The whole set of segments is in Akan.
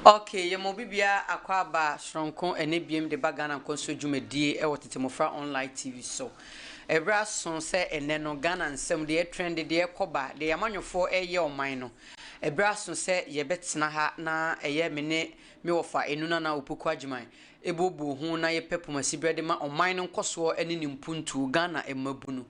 Okay, yɛma obi biara akwaaba soronko ɛnɛ biem de ba Ghana nkɔnsoɔ dwumadie ɛwɔ Tete Mmɔfra Online TV so. Ɛberɛ aso sɛ ɛnɛ no Ghana nsɛm, deɛ ɛtrɛnde, deɛ ɛkɔ ba, deɛ yɛamanyɔfoɔ ɛreyɛ ɔman no, ɛberɛ aso sɛ yɛbɛtena ha na ɛyɛ me ne me wɔfa Enu Nana Opoku Agyemang booboo ho na yɛpɛ pomasiberɛ de ma ɔman no nkɔsoɔ ne ne mpuntuo, Ghana mmabunu.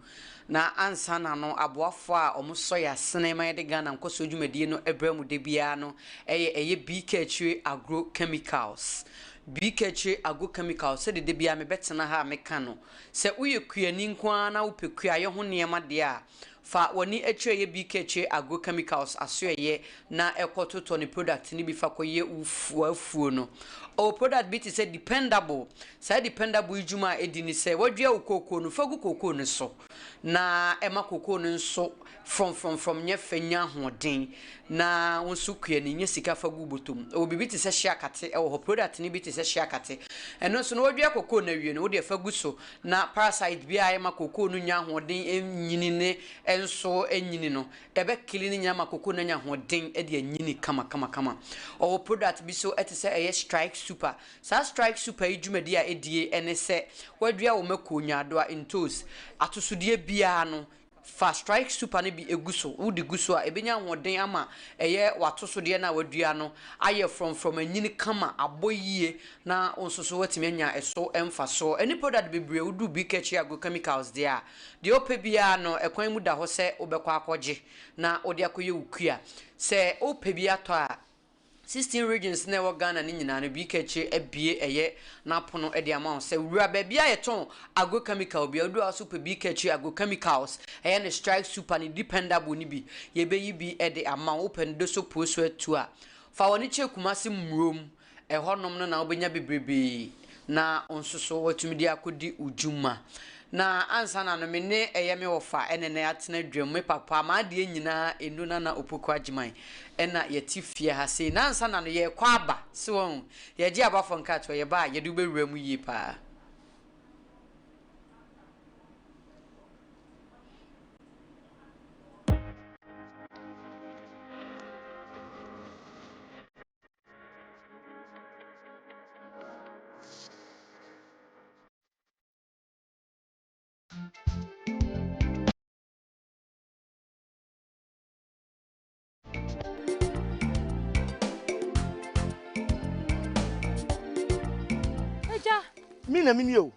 Na ansa na no, aboafoɔ a wɔsɔ yɛn asene ma yɛde Ghana nkɔsoɔ dwumadie no brɛ mo da biara no yɛ ɛyɛ BK Akyire Agro Chemicals. BK Akyire Agro Chemicals, sɛdeɛ da biara mebɛtena ha a meka no, sɛ woyɛ kuani nko ara na wopɛ kuayɛ ho nneɛma deɛ a, Fa w'ani kyerɛ yɛ bi kɛkyire agro chemicals asoɛyɛ na kɔ totɔ ne product no bi fa kɔ yɛ wo w'afuo no. Ɔwɔ product bi te sɛ dependable, saa dependable yi dwuma a ɛdi ne sɛ wadua wo kookoo no fa gu kookoo no so na ɛma kookoo no nso frɔmfrɔmfrɔm nyɛ fɛ nya ahoɔden na wo nso kuani nya sika fa gu wo bɔtɔ mu. Ɔwɔ biribi te sɛ hyeakate wɔ hɔ, product no bi te sɛ hyeakate ɛno nso no wadua kookoo no awie no wo deɛ fa gu so Na parasite biara a ɛma kokoo no nya ahoɔden nyini ne nso nyini no, ɛbɛ kili ne nyinaa ma kokoo no anya ahoɔden de anyini kama kama kama. Ɔwɔ product bi so ɛte sɛ ɛyɛ strike super. Saa strike super yi dwumadi a ɛdie ɛne sɛ wadua wo mako, nyaadoa, ntoos, atosodeɛ biara no, Fa strike super no bi gu so, wode gu so a, ɛbɛnya ahoɔden ama ɛyɛ w'atosodeɛ no a woadua no ayɛ frɔmfrɔm, anyini kama, abɔ yie, na wo nso so woatumi anya ɛso mfasoɔ. Ɛne product bebree, woduru BKH Agrochemicals deɛ a, deɛ wopɛ biara no, ɛkwan mu da hɔ sɛ wobɛkɔ akɔgye na wode akɔyɛ wo kua. Sɛ wopɛ bi atɔ a, 16 regions na ɛwɔ Ghana no nyinaa no BKH abue ɛyɛ n'apono de ama wo sɛ wura baabi a yɛtɔn agrochemical biara woduru hɔ so pɛ BKH agrochemicals ɛyɛ ne strike super ne dependable no bi yɛbɛyi bi de ama wo wopɛ no doso puo so atu a fa w'ani kyerɛ Kumasi Mmurom Ɛhɔnom no na wobɛnya bebrebe na wo nso so woatumi de akɔdi wo dwuma. Na ansa na no, me ne ɛyɛ me wɔfa ɛne no atena dwam, me papa, m'adeɛ nyinaa Eno Nana Opoku Agyeman ɛna yɛte fie ha sei. Na ansa na no yɛrekɔ aba, so wahu, yɛregye abafoɔ nkratoɔ, yɛba a yɛde wo bɛwura mu yie paa. Agya. Me na menie o.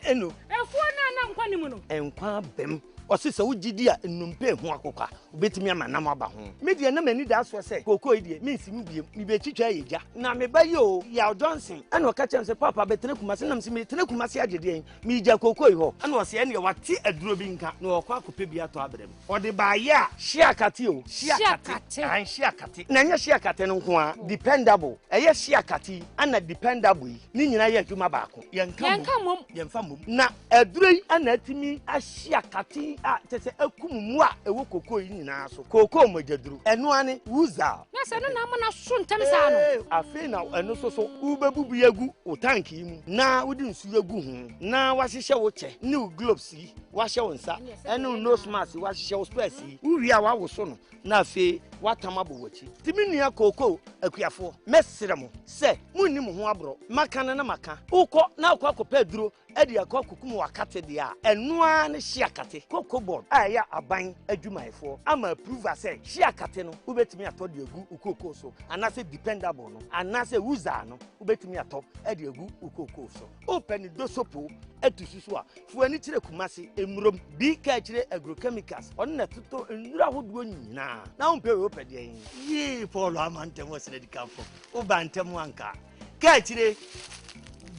Eno. Afuo no a na nkwa ne mu no. Nkwa abam. Ɔse sɛ wogye di a nnompe ho akokwa, wobɛtumi ama nam aba ho. Me deɛ na m'ani da soɔ sɛ kookoo yi deɛ mensi mu biom, mebɛtwitwa ayɛ gya. Na me ba yi o, Yaw Johnson, ɛna ɔka kyerɛɛ me sɛ Paapa bɛtena Kumasi, na mese meretena Kumasi agye deɛn? Meregya kookoo yi hɔ. Ɛna ɔse ɛneɛ wate aduro bi nka na ɔrekɔ akɔpɛ bi atɔ abrɛ me. Ɔde baeɛ a, hyeakate o, hyeakate, ae hyeakate. Na ɛnyɛ hyeakate no nko ara, dependable, ɛyɛ hyeakate yi ɛna dependable yi, ne nyinaa yɛ adwuma baako. Yɛnka mmom, yɛmfa mmom. Na Aduro yi na atumi ahye akate a kyerɛ sɛ akum mmoa a ɛwɔ kookoo yi nyinaa so. Kookoo mogyaduro, ɛno ara ne Wuzal. Na sɛ ɛno na ama no aso ntɛm saa no. Ee, afei na ɛno nso so wobɛbubu agu wo tank yi mu na wode nsuo agu ho na woahyehyɛ wo kyɛ ne wo gloves yi, woahyɛ wo nsa ne wo nose mask yi, woahyehyɛ wo specs yi. Wowie a woawoso no na afei woatam abɔ w'akyi. Nti me nua kookoo akuafoɔ, mɛsrɛ mo sɛ monni mo ho aborɔ. Maka no na maka. Wokɔ na wokɔ akɔpɛ aduro de akɔ akokum w'akate deɛ a, ɛno ara ne hye akate. Cocoa Board a ɛyɛ aban adwumayɛfoɔ ama approval sɛ hye akate no wobɛtumi atɔ de agu wo kookoo so, anaasɛ dependable no, anaasɛ Wuzar no wobɛtumi atɔ de agu wo kookoo so. Wopɛ ne dosopo atu so so a, fa w'ani kyerɛ Kumasi, Mmurom, BK Akyire Agrochemicals, ɔno na ɛtotɔ nnuro ahodoɔ nyinaa. Na wompɛ wei wopɛ deɛn? Yee, Paul ama ntɛm wɔ Srɛdikanfo, woba ntɛm anka. Kaakyire,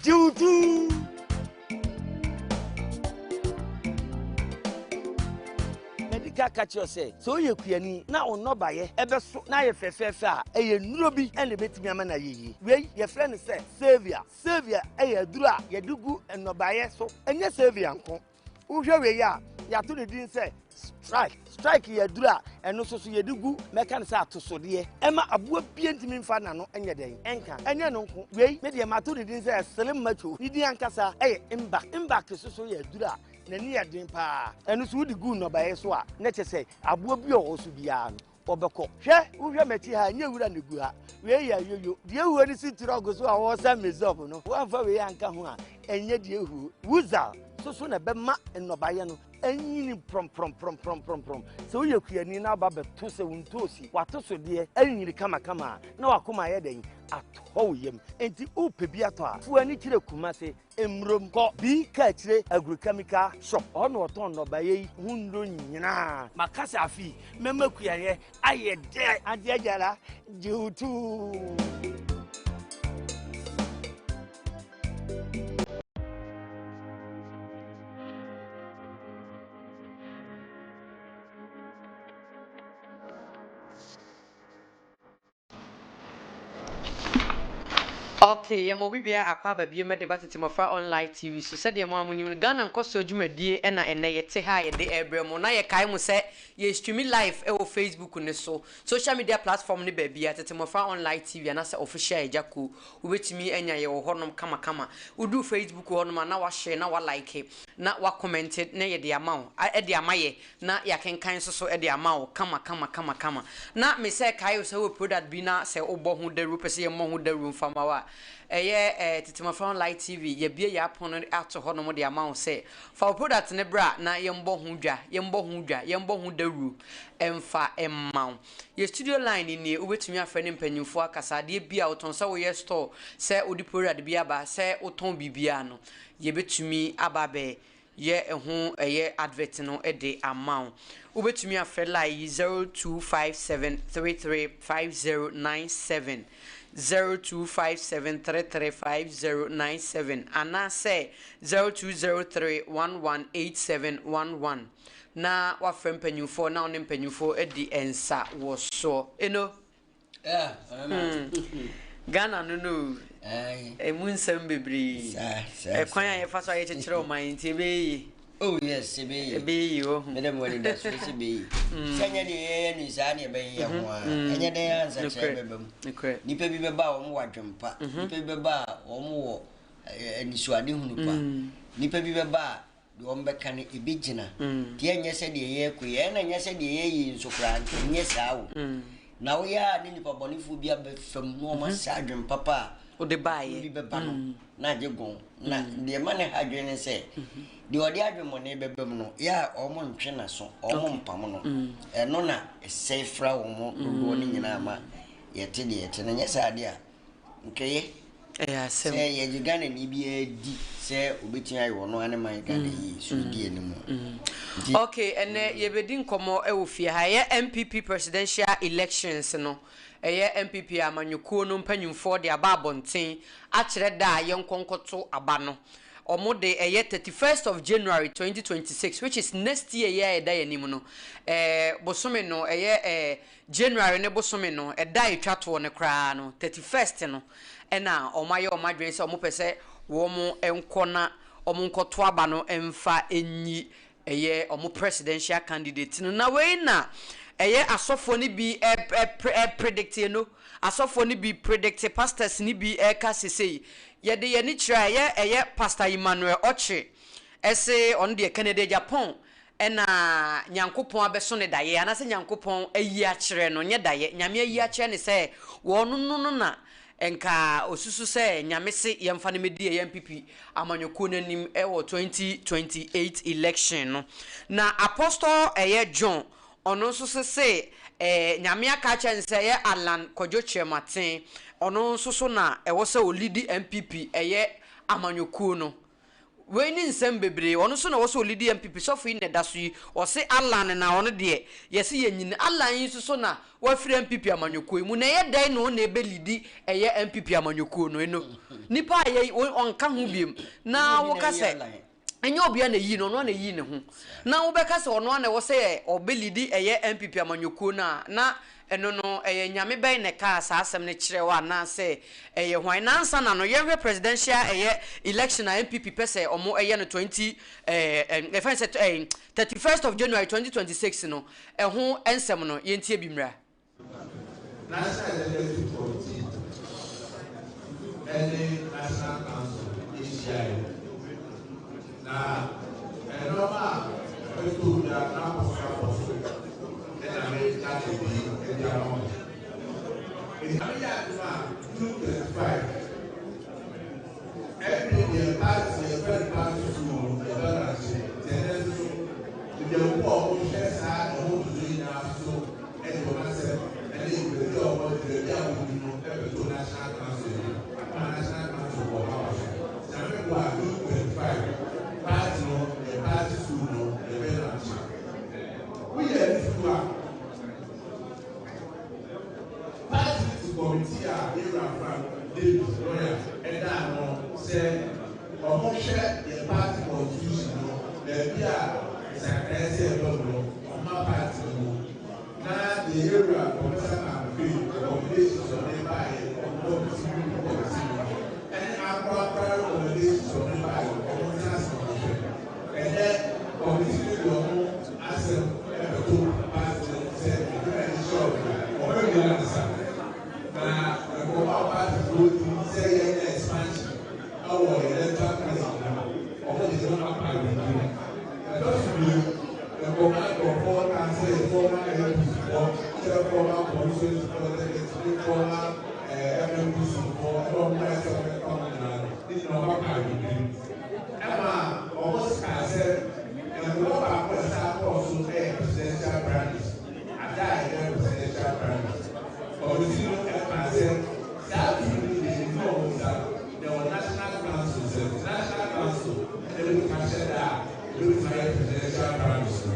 gye wo tu. Madi ka ka kyerɛ sɛ, sɛ woyɛ kuani na wo nnɔbaeɛ ɛbɛso na ayɛ fɛfɛɛfɛ a, ɛyɛ nnuro bi na ɛbɛtumi ama no ayɛ yie. Wei yɛfrɛ no sɛ Savia. Savia yɛ aduro a yɛde gu nnɔbaeɛ so. Ɛnyɛ Savia nko. Wohwɛ wei a, yɛato ne din sɛ strike. Strike yɛ aduru a ɛno nso so yɛde gu mɛka no sɛ atosodeɛ. Ɛma aboa bia ntumi mfa n'ano nyɛ dɛn ɛnka. Ɛnyɛ no nko. Wei me deɛ mato ne din sɛ slim macho. Ne din ankasa yɛ mbak. Mbak nso so yɛ aduru a n'ani yɛ den paa. Ɛno nso wode gu nnɔbaeɛ so a na kyerɛ sɛ aboa bi a ɔwɔ so biara no. Wɔbɛkɔ. Hwɛ, wohwɛ m'akyi ha a, ɛnyɛ wura na egu ha. Wei yɛ ayoyo. Deɛ ehuo no si trɔk so a wɔresa Mesop no, woamfa wei anka ho a, ɛnyɛ deɛ ehuo. Wuzal nso so na ɛbɛma nnɔbaeɛ no anyini prɔmprɔmprɔmprɔmprɔm. Sɛ woyɛ kuani na woba bɛto sɛ wo ntoosi, w'atosodeɛ anyini kamakama a, na w'akoma ayɛ dɛn? Atɔ wo yam. Enti wopɛ bi atɔ a, fa w'ani kyerɛ Kumasi. Mmurom kɔ Bi Kaakyire Agrochemical Shop, hɔ na wɔtɔn nnɔbaeɛ yi ho nnuro nyinaa. Maka sɛ afe yi mɛma kuayɛ ayɛ dɛ. Auntie Agyara, gye wo too. Ok, yɛma obi biara akwaaba bio mɛde ba Tete Mmɔfra Online TV so. Sɛdeɛ mo ara monim no, Ghana nkɔsoɔ dwumadie na ɛnnɛ yɛte ha a yɛde rebrɛ mo. Na yɛkae mo sɛ yɛ streami live wɔ Facebook no so, social media platform no baabiara, Tete Mmɔfra Online TV anaasɛ Official Agya Koo. Wobɛtumi anya yɛ wɔ hɔnom kamakama. Woduru Facebook hɔnom a na wa share, na wa like, na wa comment na yɛde ama wo, de ama yɛ. Na yɛakenkan nso so de ama wo kama kama kama kama. Na me sɛ kae wo sɛ wowɔ product bi na sɛ wobɔ ho dawuro wopɛ sɛ yɛmmɔ ho dawuro mfa ma wo a, ɛyɛ eh, Tetemafra Online TV, yɛabue yɛn apono no ato hɔnom de ama wo sɛ fa wo product no bra na yɛmmɔ ho dwa, yɛmmɔ ho dwa, yɛmmɔ ho dawuro mfa mma wo. Yɛn studio line no nie, wobɛtumi afrɛ ne mpanyimfoɔ akasa, adeɛ bi a wotɔn, sɛ woyɛ store, sɛ wode product bi aba, sɛ wotɔn biribiara no, yɛbɛtumi aba abɛ yɛ ɛho ɛyɛ advert no de ama wo. Wobɛtumi afrɛ line yi 0257335097, 0257335097 anaasɛ 0203118711 na woafrɛ mpanyimfoɔ na wo ne mpanyimfoɔ adi nsa wɔ soɔ. Eno. Hmm. Ghana no no o. Emu nsɛm bebree. Ɛkwan a yɛfa so a yɛkyekyere ɔman nti ɛbɛyɛ yie. Oh yes, ɛbɛyɛ yie. Ɛbɛyɛ yie wɔ ho. Mede mo ani da so sɛ ɛbɛyɛ yie. Sɛ nyɛ deɛ yɛyɛ no saa ne ɛbɛyɛ yɛ ho a. Ɛnyɛ dɛn a nsakyerɛ bɛba mu. Nnipa bi bɛba a wɔn wɔ adwempa. Nnipa bi bɛba a wɔn wɔ anisoadehunu pa. Nnipa bi bɛba a Deɛ wɔbɛka no, ɛbɛgyina. Nti ɛnyɛ sɛ deɛ yɛrekɔ yi, ɛna ɛnyɛ sɛ deɛ yɛreyɛ yi nso koraa, nka ɛnyɛ saa o. Na woyɛ a ne nnipa bɔnefoɔ bi aba fam na wɔn asɛ adwene papa a wode baeɛ bi bɛba no, na agye gɔn. Na deɛ ɛma ne ha adwene ne sɛ, deɛ ɔde adwemmɔne bɛba mu no, yɛ a wɔn ntwe n'aso, wɔn mpam no. Ɛno na ɛsɛe fra wɔn dodoɔ no nyinaa ma yɛte deɛ yɛte no. Nyɛ saa deɛ a, Nkɛyɛ Ɛyɛ asɛm. sɛ yɛgye Ghanani biara di sɛ obetumi ayɛ ɔno ara ne man Ghana yie so di anim a. Nti. Ok, ɛnɛ yɛbɛdi nkɔmmɔ wɔ fie ha. Ɛyɛ NPP presidential elections no, ɛyɛ NPP amanyɔkuo no mpanyinfoɔ de aba abɔnten akyerɛ da a yɛnkɔ nkɔto aba no. Wɔn de ɛyɛ 31st of January 2026 which is next year yi a ɛda yɛn anim no, ɛɛ bosome no ɛyɛ ɛɛ January no bosome no ɛda a ɛtwa toɔ no koraa no, 31st no, ɛna wɔayɛ wɔn adwene sɛ wɔpɛ sɛ wɔn nkɔ na wɔn nkɔto aba no mfa nyi ɛyɛ wɔn presidential candidate no. Na wei na ɛyɛ asɔfoɔ no bi predict no, asɔfoɔ no bi predict, pastors no bi ɛka sesei yɛde yɛn ani kyerɛ a ɛyɛ Pastor Emmanuel Ɔkye ɛse ɔno deɛ Kennedy Agyapong ɛna Nyankopɔn abɛso ne daeɛ, anaasɛ Nyankopɔn ayi akyerɛ no, nyɛ daeɛ, Nyame ayi akyerɛ no sɛ wɔno no no na nka ɔsusu sɛ Nyame se yɛmfa no mɛdi ɛyɛ NPP amanyɔkuo no anim wɔ 2028 election no. Na Apostle ɛyɛ John, ɔno nso so se Nyame aka akyerɛ no sɛ ɛyɛ Allan Kwadwo Kyerematen, ɔno nso so na ɛwɔ sɛ ɔlidi NPP ɛyɛ amanyɔkuo no. Wei ne nsɛm bebree. Ɔno nso na ɔwɔ sɛ ɔlidi NPP. Sɔfo yi na ɛda so yi. Ɔse Allan na ɔno deɛ yɛse yɛnyini. Allan yi nso so na wafiri NPP amanyɔkuo yi mu. Na ɛyɛ dɛn na ɔno na ɛbɛlidi ɛyɛ NPP amanyɔkuo no? Eno nipa a yɛyi ɔnka ho biom. Na woka sɛ ɛnyɛ obia na ɛyii no, ɔno ara na ɛyii ne ho. Na wobɛka sɛ ɔno ara na ɛwɔ sɛ ɔbɛlidi ɛyɛ NPP amanyɔkuo no a, na Ɛno no, ɛyɛ Nyame bɛn na ɛkaa saa asɛm no kyerɛɛ wo anaasɛ ɛyɛ hwan? Na ansa na no, yɛnhwɛ presidential ɛyɛ election a NPP pɛ sɛ ɔmo ɛyɛ no 20 ɛɛ yɛfrɛ no sɛ ɛɛ 31st of January 2026 no ɛho nsɛm no, yɛntie bi mmra. National Executive Committee ne National Council hyiae, na nneɛma a ɛbɛtɔ dwa na akɔ so akɔ so na mereda no adi. Nyame yɛ adom a, June 25, ɛnde deɛ party yɛfrɛ no party school no yɛbɛ lanche. Nti ɛnɛ nso so, Nnwankuo a wɔhwɛ saa ɛho ntotoeɛ nyinaa so de wɔn asɛm ne dwumadie a wɔwɔ dwumadie a wɔdi no bɛto National Council anim ma National Council bɔ wɔn aba so. Nyame boa a, June 25, party no, yɛn party school no, yɛbɛ launche. Woyɛ anifuo a, party no te committee a Yɛwura Frank Davis, lawyer, da ano sɛ Wɔhwɛ yɛn party constitution no, baabi a nsakraeɛ sɛ ɛba mu no, wɔma party no mu. Na deɛ yɛwura Professor Mampey recommendations a ɔde baeɛ, wɔn committee review committee no, ɛne ankorankora recommendations a wɔde baeɛ no, wɔntena ase na wɔnhwɛ. Ɛnnɛ, committee no de wɔn asɛm bɛto party no sɛ adwuma a yɛde hyɛɛ wɔn no, wɔawie ansa. Na nkɔmmɔ a party foɔ di sɛ yɛnyɛ expansion, wɔ electoral college no mu, wɔde no apa awudie. Ɛtɔ so mmienu, nkɔmmɔ a nkurɔfoɔ ka sɛ former MPs foɔ, sɛ former constituency president ne former eh, MMDC foɔ, ɛna wɔn ayɛ sɛ wɔbɛka wɔn nyinaa no, ne nyinaa wɔapa awudie. Ɛma wɔn kaa sɛ nkɔmmɔ baako a ɛsan kɔɔ so yɛ presidential primaries, ada a yɛbɛyɛ presidential primaries. Committee no kaa sɛ saa tumi no deɛ ɛnni wɔn nsa. Na ɛwɔ National Council sɛ National Council na ɛbɛtumi ahyɛ da a ɛbɛtumi ayɛ presidential primaries no.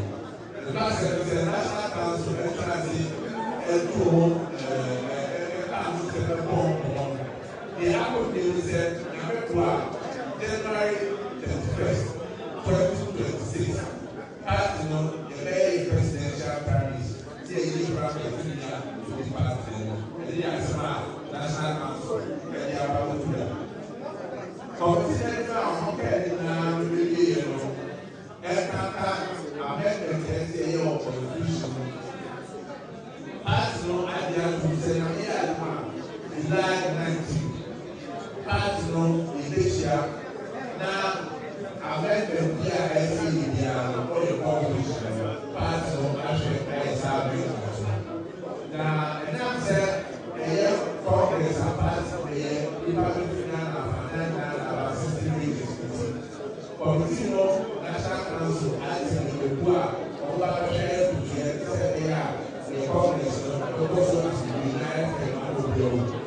Nokwasɛm ne sɛ National Council ɛtena ase ɛto ho ɛka ho sɛ ɛbɛbɔ ho nkɔmmɔ no, deɛ akɔdie ne sɛ Nyame boa a January 31st, 2026 party no yɛbɛyɛ yɛ presidential primaries ne yɛyi primaries ne nya tumi party no mu. Ɛno yɛ asɛm a National Council de aba abɛto dwa. Committee no adwuma a wɔkaa ne nyinaa no bɛwieɛ no, ɛnkanka amendment a ɛsɛ yɛyɛ wɔ constitution mu. Party no agye atom sɛ Nyame yɛ adom a, July 19, party no yɛbɛhyia na amendment bi a ɛsɛ yɛ biara no, wɔyɛ constitution no, party no ahwɛ ayɛ saa amendment no. Na ɛnam sɛ ɛyɛ Congress a party no yɛ nnipa bɛfiri Ghana afanan nyinaa na aba 60 regions nti, Committee no National Council ate nnipakuo a wɔba bɛhwɛ ntotoeɛ sɛ ɛbɛyɛ a yɛ Congress no bɛkɔ so asomdwoeɛ na ayɛ fɛ ama obiara ahu.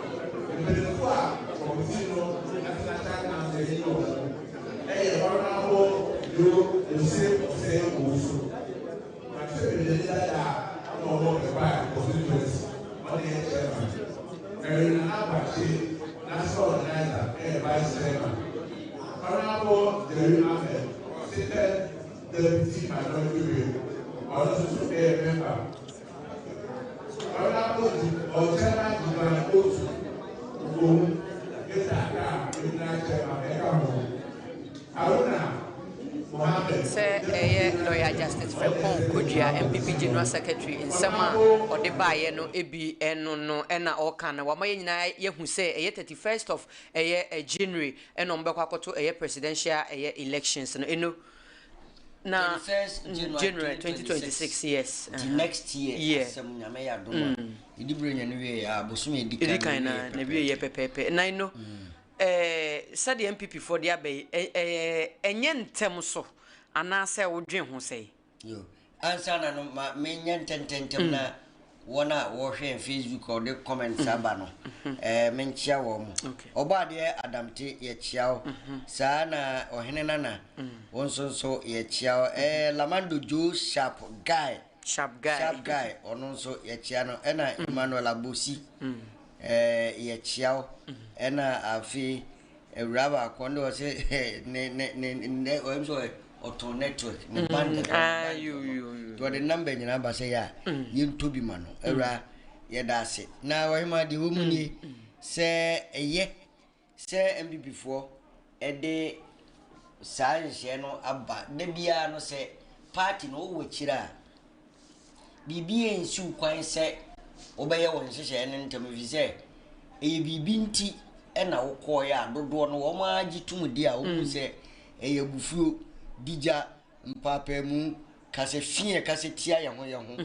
Mpanimfoɔ a Committee no National Council ayi wɔn no yɛ Honourable Joe Osei Osei Owusu. Makyerɛ baabi a dada a na ɔwɔ Ɛkwae constituency, ɔna yɛ chairman. Mary Nana Boakye, national organizer, yɛ vice chairman. Honourable Jerry Ahmed, seated deputy minority whip, ɔno nso so yɛ member. Honourable Ɔkyɛma Divine Otu, Obowu, Greater Accra regional chairman ɛka ho. Haruna Mohammed. Sɛ ɛyɛ Lawyer Justice Frimpong Kodua, NPP General Secretary nsɛm a ɔde baeɛ no bi no no na ɔreka no. Wama yɛn nyinaa yɛahu sɛ ɛyɛ 31st of ɛyɛ January ɛna wɔbɛkɔ akɔto ɛyɛ presidential ɛyɛ elections no. Eno na 31st January 2026 yes. Nti next year Yeah. asɛm Nyame yɛ adom a yɛdi berɛ nya no wie a bosome ɛdi Ɛdi kan kan no na wie na wie yɛ pɛpɛɛpɛ. Na eno sɛdeɛ NPP foɔ de aba yi, ɛnyɛ ntɛm so anaasɛ wodwen ho sɛn? Yo, ansa na no ma menyɛ ntɛntɛntɛm na wɔn a wɔhwɛ yɛn Facebook a wɔde comments aba no, menkyea wɔn mo. Ɔbɔ adeɛ Adamte yɛkyea wo. Saa na Ɔhene Nana, wo nso nso yɛkyea wo. Lamando Joe Sharp Guy. Sharp Guy. Sharp Guy, ɔno nso yɛkyea no. Ɛna Emmanuel Abosi. Ɛɛ yɛkyea wo. Ɛna afei awuraa baako ɔno deɛ ɔse ne ne ne ne ɔyɛ sɛ ɔtɔn network ne band Ah, yo yo yo. nti ɔde number nyinaa ba sɛ yɛ a yɛntɔ bi ma no. Awuraa yɛda ase. Na ɔhema deɛ ɛwɔ mu nie sɛ ɛyɛ sɛ NPP foɔ ɛde saa nhyehyɛɛ no aba da biara no sɛ party no wowɔ akyire a Biribi rensi wo kwan sɛ wobɛyɛ wo nhyehyɛeɛ no ntɛm ɛfiri sɛ ɛyɛ biribi nti na wokɔeɛ a dodoɔ no wɔn ara gye tom di a wɔhu sɛ ɛyɛ abufuo, digya, mpaapaemu, kasa fi a ɛkasa tia yɛn ho yɛn ho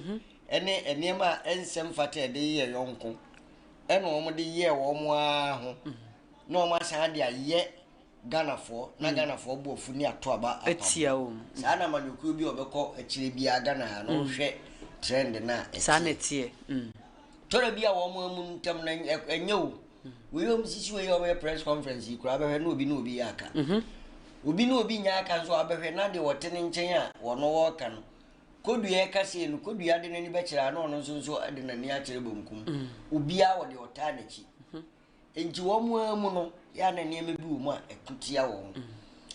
ɛne nneɛma a ɛnsɛ mfata a yɛde yɛ yɛn yɔnko. Ɛna wɔn de yɛɛ wɔn ara ho na wɔn asan de ayɛ Ghanafoɔ na Ghanafoɔ bo afu ne ato aba apam. Atia wɔn. Saa na amanyɔkuo bi a ɔbɛkɔ akyire biara Ghana ha no wohwɛ trend no a Saa na ɛteɛ. ɛteɛ. Tɔrɔ bi a wɔn amu ntam no ɛnyɛ o. Wei wɔn sisi wei a wɔyɛ press conference yi koraa bɛhwɛ na obi ne obi yɛ aka. Obi ne obi nyɛ aka nso a wobɛhwɛ na deɛ ɔte ne nkyɛn a wɔn wɔreka no Kodua reka sei no, Kodua de n'ani bɛkyerɛ a na ɔno nso nso de n'ani akyerɛ benkum. Obiara wɔ deɛ ɔtaa n'akyi. Enti wɔn ara mu no, yɛ a na nneɛma bi wɔ mu a ɛko tia wɔn.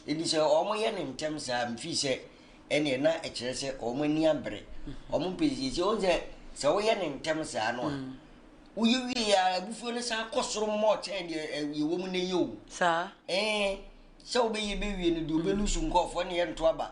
Enti sɛ wɔyɛ no ntɛm saa a, mfii sɛ ɛnneɛ na ɛkyerɛ sɛ wɔn ani abere. Wɔn mpɛ siesie. Wohu sɛ sɛ woyɛ no ntɛm saa no a, woyɛ wie a abufuo no san kɔ soro mmɔ kyɛn deɛ yɛwɔ mu nnɛ yi o. Saa. Ɛɛ sɛ wobɛyɛ bɛwie no deɛ wobɛlusu nkurɔfoɔ ne yɛnto aba.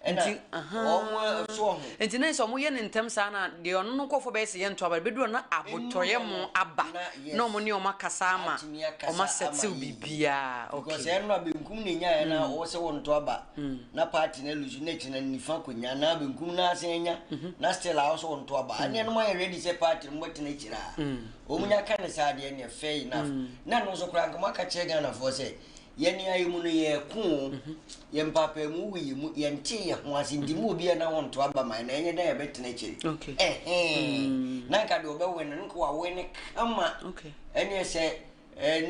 Ɛna Nti, wɔn so ɔho. Nti na sɛ wɔyɛ no ntɛm saa na deɛ ɔno no nkurɔfoɔ bɛyɛ sɛ yɛnto aba no, bɛduru hɔ na abotɔyam aba na wɔn ne wɔn akasa ama wɔn asɛtew biribiara. Okay. Because ɛno na benkum na enyaeɛ na wɔwɔ sɛ wɔnto aba na party no alusu na akyiri na nifa kɔnya na benkum no asan anya na still a wɔsɛ wɔnto aba. Ɛne ɛno ayɛ ready sɛ party no mobɛtena akyiri a wɔn nya ka ne saa deɛ neɛ fair enough. Na ɛno nso koraa nka moaka kyerɛ Ghanafoɔ sɛ Yɛn a yɛn mu no yɛreko o, yɛn mpaapaemu wɔ yɛn mu, yɛntee yɛn ho ase nti mu obiara na wɔnto aba ma yɛn na ɛnyɛ dɛn yɛbɛtena akyire. Ɛhɛn. Na nka deɛ ɔbɛwin no nka wawin kama. Ɛneɛ sɛ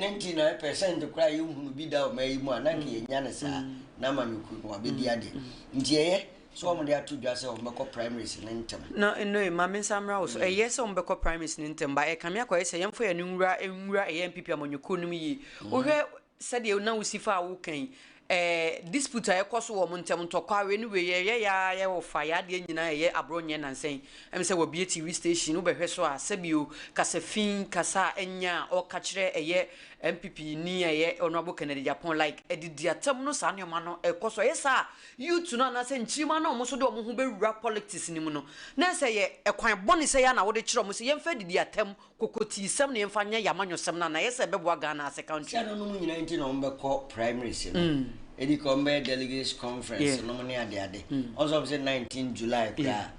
99% koraa yɛnhunu bi da ɔman yi mu a na nka yɛnya no saa na amanyɔkuo no wabɛdi adeɛ. Nti ɛyɛ sɛ wɔn de ato dwa sɛ wɔn bɛkɔ primaries no ntɛm. Na no ma me nsa mmra wo so. Ɛyɛ sɛ wɔn bɛkɔ primaries no ntɛm ba ɛkame akɔyɛ sɛ yɛmfa yɛn ani nwura nwura ɛyɛ NPP amanyɔkuo no mu yie. Wohwɛ sɛdeɛ na wosi fa a woka yi, ɛɛ dispute a ɛkɔ so wɔ wɔn ntam, ntɔkwa, wei ne wei, yɛyɛ yɛ ara yɛ wɔfa, yɛ adeɛ nyinaa ɛyɛ aborɔ nyɛ nansa yi. Ɛm sɛ wɔabue TV station, wobɛhwɛ so a, sɛbio kasa fi, kasa a ɛnyɛ a ɔka kyerɛ ɛyɛ NPP ni a ɛyɛ Honourable Kennedy Agyapong, like adidi atam no saa nneɛma no ɛkɔ so. Ɛyɛ saa a, youth no anaasɛ nkyirimma no a wɔn nso de wɔn ho bɛwura politics no mu no, na ɛsɛ yɛ ɛkwan bɔne sɛ yɛ a na wode kyerɛ wɔn sɛ yɛmfa adidi atam Kokotiisɛm na yɛmfa nyɛ yɛamanyɔsɛm no anaa? Ɛyɛ sɛ ɛbɛboa Ghana as a country. Sɛ ɛno nom nyinaa nti na wɔbɛkɔ primaries no. Edi kan wɔbɛyɛ delegates conference nom ne ade ade. Wɔn nso wɔn sɛ 19 July koraa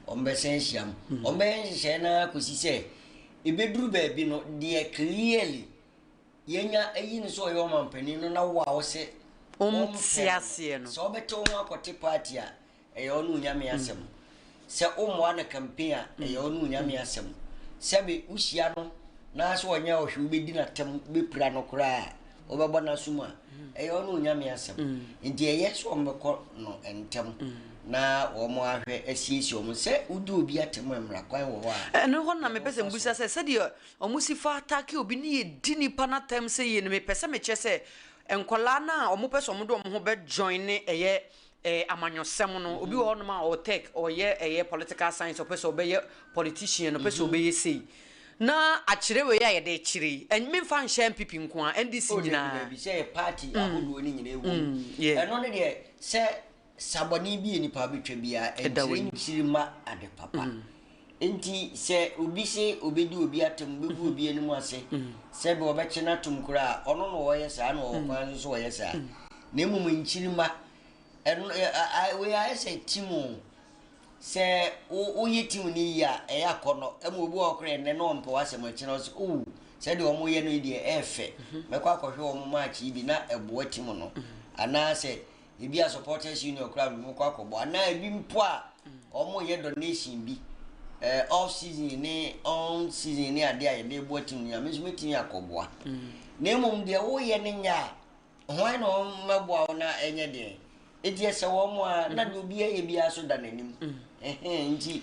wɔn bɛsan ahyia mu. Wɔn bɛyɛ nhyehyɛe no ara kɔsi sɛ ebeduru baabi no deɛ clearly yɛnya ayi no sɛ ɔyɛ ɔmampanin no na wo a wose Wɔn te aseɛ no. Sɛ wobɛte wo ho akɔte party a ɛyɛ ɔne Onyame asɛm. Sɛ wommoa no campaign a, ɛyɛ ɔne Onyame asɛm. Sɛbe wohyia no na sɛ ɔnyɛ wo hwee wobɛdi no atɛm, wobɛpira no koraa a, wobɛbɔ no asom a, ɛyɛ ɔne Onyame asɛm. Nti ɛyɛ sɛ wɔbɛkɔ no ntɛm na wɔahwɛ asiesie wɔn. Sɛ wodi obi atɛm a, mmara kwan wɔ hɔ a. Ɛno hɔ na mepɛ sɛ mebisa sɛ, sɛdeɛ wɔsi fa attack obi ne yɛdi nipa no atɛm sɛ yie no, mepɛ sɛ mekyerɛ sɛ nkwadaa no a wɔpɛ sɛ wɔde wɔn ho bɛ join ɛyɛ eh, amanyɔsɛm no, obi wɔ hɔnom a ɔwɔ tech, ɔyɛ ɛyɛ political science, ɔpɛ sɛ ɔbɛyɛ politician, ɔpɛ sɛ ɔbɛyɛ sei. Na akyerɛ wei a yɛde rekyerɛ yi, ɛn, memfa nhyɛ NPP nko ara, NDC Oh, dabi, nyinaa. dabi, sɛ yɛ party ahodoɔ no nyinaa ɛwɔ mu. Yeah. Ɛno ne deɛ, sɛ sabɔne bi a nipa bɛtwa biara, Ɛda ɛnkyerɛ w'anim. nkyiri mma ade papa. Enti sɛ obi se obedi obi atem, obegu obi anim ase, sɛbe ɔbɛkye no atom koraa a, ɔno na ɔyɛ saa, na ɔwɔ kwan nso sɛ ɔyɛ saa. Na mmom nkyirimma, ɛno, ɛ, a, a, wei ayɛ sɛ team o. Sɛ wo, woyɛ team no yie a, ɛyɛ akɔnnɔ. Ɛma obi wɔ hɔ koraa ɛnnɛ na ɔmpɛ w'asɛm, akyire no ɔse, oh, sɛdeɛ wɔyɛ no yi deɛ ɛyɛ fɛ, mɛkɔ akɔhwɛ wɔn match yi bi na ɛboa team no. Anaasɛ Ebi a supporters union koraa bi mokɔ akɔbɔ anaa ebi mpo a wɔn yɛ donation bi eh, off season ne on season ne adeɛ a yɛde boa team no nyame nso mɛtumi akɔboa. Na mmom deɛ woyɛ no nyɛ a hwan na wɔmmɛboa wo na ɛnyɛ deɛ enti ɛsɛ wɔn a na deɛ obiara yɛ biara so da n'anim. Ɛhɛn nti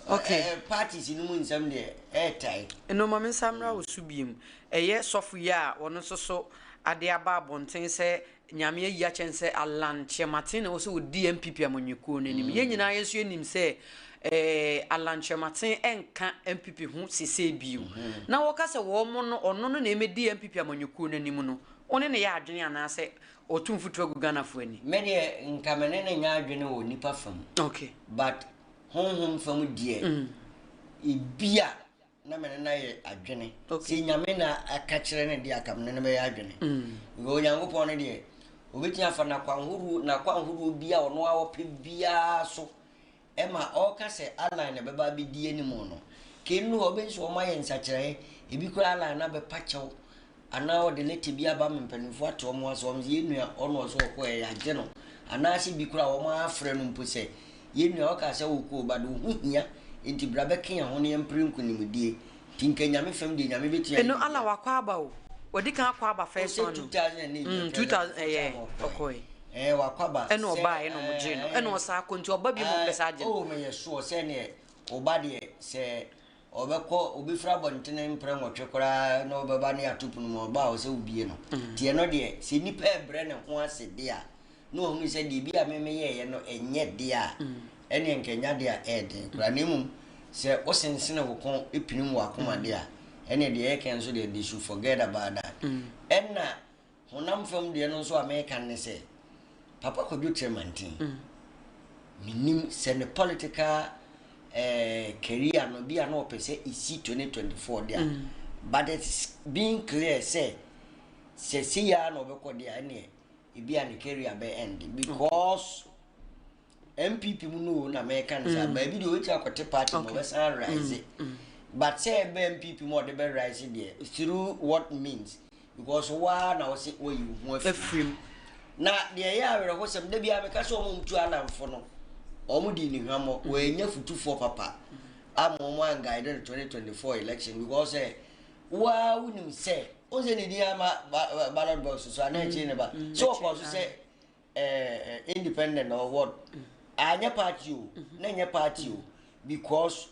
Okay. eh, parties no mu nsɛm deɛ ɛɛtae. Ɛno ma me nsa mmra wo so biom. Ɛyɛ sɔfo yi a ɔno nso so ade aba abɔnten sɛ Nyame ayi akyɛ no sɛ Allan Kyerematen na ɛwɔ sɛ ɔdi NPP amanyɔkuo no anim. Yɛn nyinaa yɛn nso yɛnim sɛ eh, Allan Kyerematen nka NPP ho sesei bio. Na wɔka sɛ wɔn no, ɔno no na ɛmɛdi NPP amanyɔkuo no anim no, wo ne no yɛ adwene anaasɛ ɔtu mfuturo agu Ghanafoɔ ani? Me deɛ nka me ne no nyɛ adwene wɔ nipa fam. Okay. But honhom fam deɛ, ebia na me ne no ayɛ adwene. Sɛ Nyame na aka kyerɛ no deɛ aka me ne no bɛyɛ adwene. Because Onyankopɔn no deɛ, obɛtumi afa n'akwanhoroɔ n'akwanhoroɔ bi a ɔno ara ɔpɛ biara so ɛma ɔreka sɛ Alan na ɛbɛba abɛdi anim no. Kei no hɔ wobɛhu sɛ wɔayɛ nsakyeraeɛ, ebi koraa line no abɛpa kyɛw anaa wɔde lɛtɛ bi aba ma mpanimfoɔ ate wɔn ase, wɔn sɛ yɛn nua ɔno ɔsɛ ɔkɔɛ yɛagye no, anaasɛ bi koraa wɔn afrɛ no mpo sɛ yɛn nua ɔkaa sɛ wokɔ o but wo ho hia nti bra bɛka yɛn ho na yɛmpere nkunimdie. Nti nka Nyame fam deɛ Nyame bɛtumi ayɛ Eno Allah biribiara. wakɔ aba o. Wadi kan akɔ aba Oh first sɛ one no. 2008 Mm, deɛ 2000 president ɛyɛ foforɔ a ɔkɔɛ. ɔkɔɛ. Ɛɛ wakɔ aba Ɛna sɛ ɔbaeɛ ɛna ɔmo gyee no. Ɛna ɛɛ ɔsan akɔ nti ɔba biom ɔmo ɛɛ bɛsan agye no. oh meyɛ sure sɛ neɛ ɔba deɛ sɛ ɔbɛkɔ ɔbɛfiri abɔntene mprɛ nwɔtwe koraa na ɔbɛba ne ato pono mu ɔba a ɔsɛ wobie no. Nti ɛno deɛ sɛ nipa ɛbrɛ ne ho ase deɛ a na ɔhunu sɛ deɛ bi a me meyɛeɛ no ɛnyɛ deɛ a ɛneɛ nka ɛnyɛ adeɛ a ɛyɛ den koraa na mmom sɛ wosensene wo kɔn pirim w'akoma deɛ a ɛneɛ deɛ yɛka nso deɛ they should forget about that. Ɛna honam fam deɛ no nso a meka ne sɛ Papa Kwadwo Kyerɛmanten menim sɛ ne political career no bi a na ɔpɛ sɛ ɛsi 2024 deɛ a but it's being clear sɛ sɛ sei ara na ɔbɛkɔ deɛ a ɛneɛ ebi a ne career bɛ end because NPP mu no o na mɛka no saa baabi deɛ ɔbɛtumi akɔte party mu ɔbɛsan rise but sɛ ɛbɛ NPP mu a ɔde bɛ rise deɛ through what means because waa na ɔse wɔyi wo ho afiri mu na deɛ ɛyɛ awerɛhosɛm da biara meka sɛ wɔn tu alamfo no wɔn di ne hwammɔ wɔanya futufoɔ papa ama wɔn anguide no 2024 election because ɛ waa wonim sɛ wo sɛ ne din ama ballot box so ana akyiri ne ba sɛ ɔkɔ so sɛ independent or what anyɛ party o na nyɛ party o because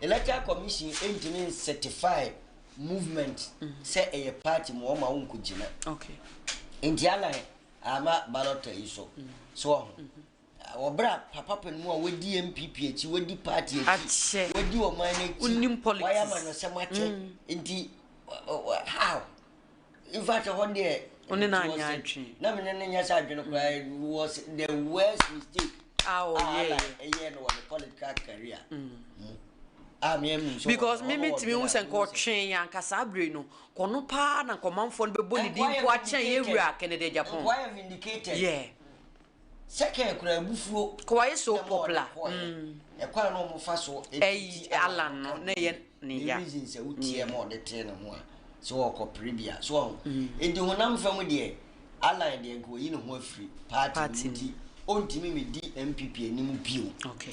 electoral commission ntumi certify movement sɛ ɛyɛ party mu ɔma wo nkɔgyina nti alan ama ballot yi so so ɔho wɔbrɛ a papa pɛn mu a wadi NPP akyi wadi party akyi wadi ɔman no akyi wayɛ amanyɔsɛm akyɛ nti how in fact ɛhɔ deɛ Wo ne no anyɛ adwene. Na me ne no nyɛ sɛ adwene koraa it was the worst mistake a ɔyɛɛ ɛyɛ no wɔ ne political career mu a me amu nso because me me tumi hu sɛ nka ɔtwee yɛn anka saa bere no kɔno paa na nkɔmanfoɔ no bɛbɔ ne din mpo akyɛn yɛn wura Kennedy Agyapong. Nkoa yɛ vindicated. Yeah. Second kura abufuo. Kɔ wayɛ so popular. Ɛkwan na wɔn fa so. Ɛyi Alan no na ɛyɛ ne ya. Ne reason sɛ wotie ma ɔde tee ne ho a sɛ ɔkɔ pere bi a so ɔho. Enti honam fam deɛ Alan deɛ nka oyi ne ho afiri party no nti ɔntumi me di NPP anim bio. Okay.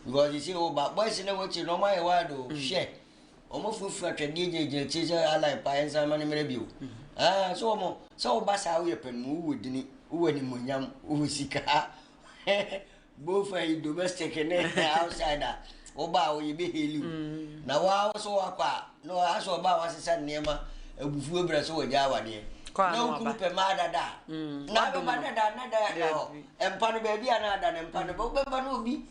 Because you see ɔba boys na wɔakyi no ɔmo ayɛ wild o hwɛ. Wɔn afurafura twɛdeɛ gyinagyina akyire sɛ Allah pa yɛn nsan ma no mmerɛ bio. Ah, so wɔn sɛ woba saa woyɛ pɛn mu wowɔ dini, wowɔ animuonyam, wowɔ sika, both ayi domestic ne outside a woba a wɔyɛ bɛheli wo. Na waa wo so wakɔ a na asɛ ɔba a wasesa nneɛma abufuo brɛ so wɔgya awadeɛ. Na wo kunu pɛ maa dada a na abɛba dada na da hɔ mpa no baabi a na ada no mpa no wobɛba no obi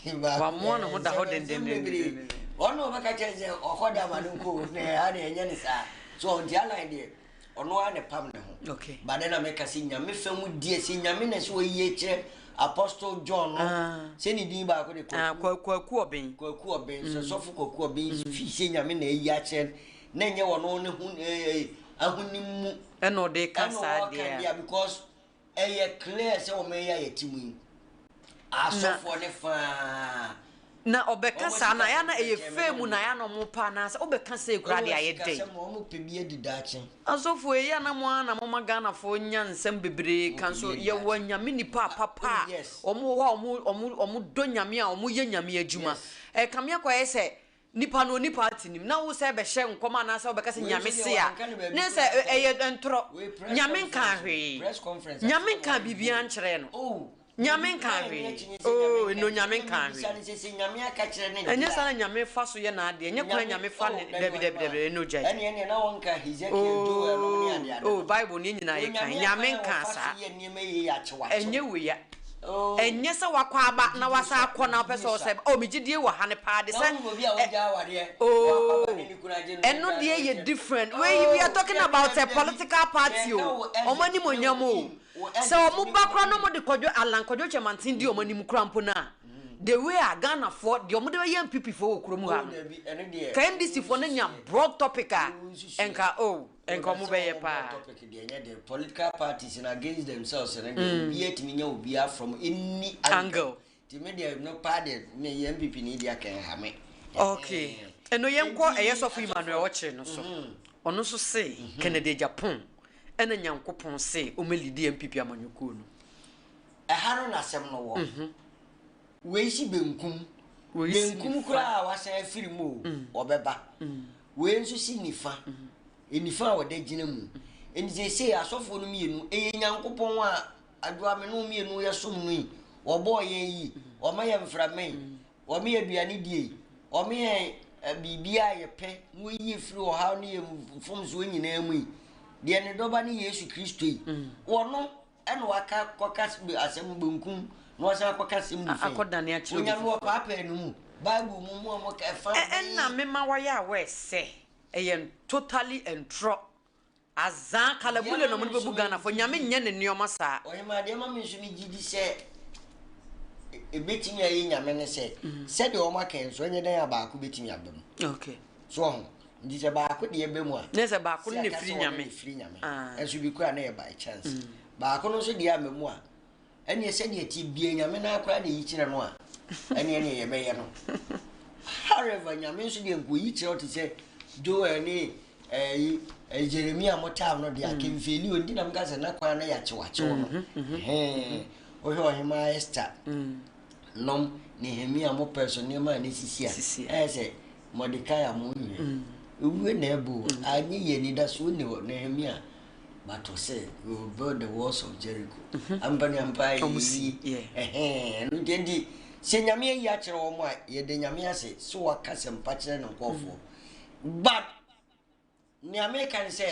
Wamoa ne ho da hɔ dendendenden. Ɔno ɔbɛka kyerɛ sɛ ɔkɔ da ma no nkɔ na ɛha deɛ ɛnyɛ ne saa. So ɔnti alan deɛ ɔno ara na pam ne ho. Okay. But then meka sɛ nyame fa mu deɛ sɛ nyame na sɛ ɔyi kyerɛ Apostle John no ah. sɛ ne din baako de Kwaku ah, Kwaku Ɔben. Kwaku Ɔben sɛ mm. sɔfo Kwaku Ɔben mm. fi sɛ nyame na ayi akyerɛ na ɛnyɛ ɔno ne ho eh, eh, ahonim mu. Ɛna ɔde ka saa deɛ. Because Ɛyɛ clear sɛ wɔn yi a yɛte mu yi, asɔfoɔ ne faa. Na ɔbɛka saa na ya na ɛyɛ fɛ mu na ya na ɔmo pa anaasɛ wobɛka sɛ kura de ayɛ dɛn. Wɔn pɛ bi adi daakye. Asɔfoɔ eyi a na mo ara na mo ma Ghanafoɔ nya nsɛm bebree ka nso yɛwɔ nyame nipa papa a wɔn wɔ hɔ a wɔn wɔn wɔn dɔ nyame a wɔn yɛ nyame adwuma. Ɛkame akɔyɛ sɛ Nipa no ɔni party nim na wo sɛ bɛhyɛ nkɔm anaasɛ wobɛka sɛ Nyame se a ne sɛ ɛyɛ ntorɔ. Nyame nkaa hwee. Nyame nkaa biribiara nkyerɛɛ no. Nyame nkaa hwee. Oh no Nyame nkaa hwee. Ɛnyɛ saa na Nyame fa so yɛ n'adeɛ. Ɛnyɛ kwan Nyame fa ne dabi dabi dabi ɛno gyae gyae. Oh oh Bible no yɛn nyinaa yɛ kan. Nyame nkaa saa. Ɛnyɛ wei a. Ɛnyɛ sɛ wakɔ aba na wasan akɔ na wopɛ sɛ ɔsɛ oh me gyidie wɔ ha no paa de sɛ oh ɛno deɛ yɛ different wei we are talking about a political party o wɔn anim onyam o sɛ wɔn ba kora na wɔn de kɔdwo Alan Kwadwo Kyerematen di wɔn anim kora mpo na the way a Ghanafoɔ deɛ wɔn de bɛyɛ NPP foɔ wɔ kurom ha no ka NDC foɔ no nya broad topic a ɛnka oh. Nka ɔmo bɛyɛ paa. Topic deɛ ɛnyɛ den political parties no against themselves no deɛ obiara tumi nya obiara from any angle. Nti me deɛ no paa deɛ me yɛ NPP ni deɛ aka ɛha me. Okay. Ɛno yɛnkɔ ɛyɛ sɔfo Emmanuel Ɔkyere no so. Ɔno nso se Kennedy Agyapong ɛna Nyankopɔn se ɔmmɛlidi NPP amanyɔkuo no. Ɛha no na asɛm no wɔ. Wei si benkum. Benkum koraa a wasan afiri mu o, ɔbɛba. Wei nso si nifa. Nifa a ɔda gyina mu. Enti seesei asɔfoɔ no mmienu, ɛyɛ Nyankopɔn a Adwoa me ne wo mmienu yɛsom no yi, ɔbɔɔ yɛn yi, ɔma yɛn mframa yi, ɔma yɛn aduane die yi, ɔma yɛn biribiara a yɛpɛ na ɔyi yɛn firi ɔhaw ne yɛn mfomsoɔ nyinaa mu yi, deɛ ne dɔba ne Yesu Kristo yi, ɔno ɛna waka kɔka asɛm benkum na wasan akɔka asɛm nifa yi. Akɔdane akyerɛ obi Onyame foforɔ. ɔpaapaa no mu. Bible mu mu a wɔka ɛfa Ɛna bɛn. mema wayɛ aware sɛ ɛyɛ totally ntorɔ. Azaa Deɛ kalabule na ma ɔmo me de bɛbu nso me Ghana fo. gye Nyame di. nyɛ ne nneɛma saa. Ɔhemaa deɛ ma me nso me gye di sɛ ɛbɛtumi ayɛ Nyame ne sɛ sɛdeɛ wɔn aka yi nso ɛnyɛ dɛn a baako bɛtumi aba mu. Okay. So ɔho nti sɛ baako deɛ ba mu a Ne sɛ baako no sɛ na aka ɛfiri sɛ ɔno Nyame. na ɛfiri Nyame. Ah. Ɛnso bi koraa na ɛyɛ by chance. Baako no nso deɛ ama mu a ɛneɛ sɛdeɛ ɛte bia Nyame no ara koraa na ɛyi kyerɛ no a ɛneɛ neɛ yɛbɛyɛ no. However, Nyame nso deɛ nka ɔyi kyerɛ wo te sɛ Joel ne ɛyi eh, Jeremia mo time no deɛ akemfeeli o nti na meka sɛ na kwan no yɛ akyewakyew no. Ɛhɛn. Wohwɛ ɔhemaa Esther nom Nehemia mo pɛ so nneɛma a ne sisi a ɛyɛ sɛ Mordecai a mo nhwɛ ewue na ɛbɔ o anyɛ yie anidasoɔ nni hɔ Nehemia but ɔsɛ we will build the walls of Jericho ampa ne ampa ayɛ yie ɛhɛn ɛno nti nti sɛ Nyame ayi akyerɛ wɔn a yɛda Nyame ase sɛ waka sɛmpa kyerɛ ne nkurɔfoɔ but Nea meka ne sɛ,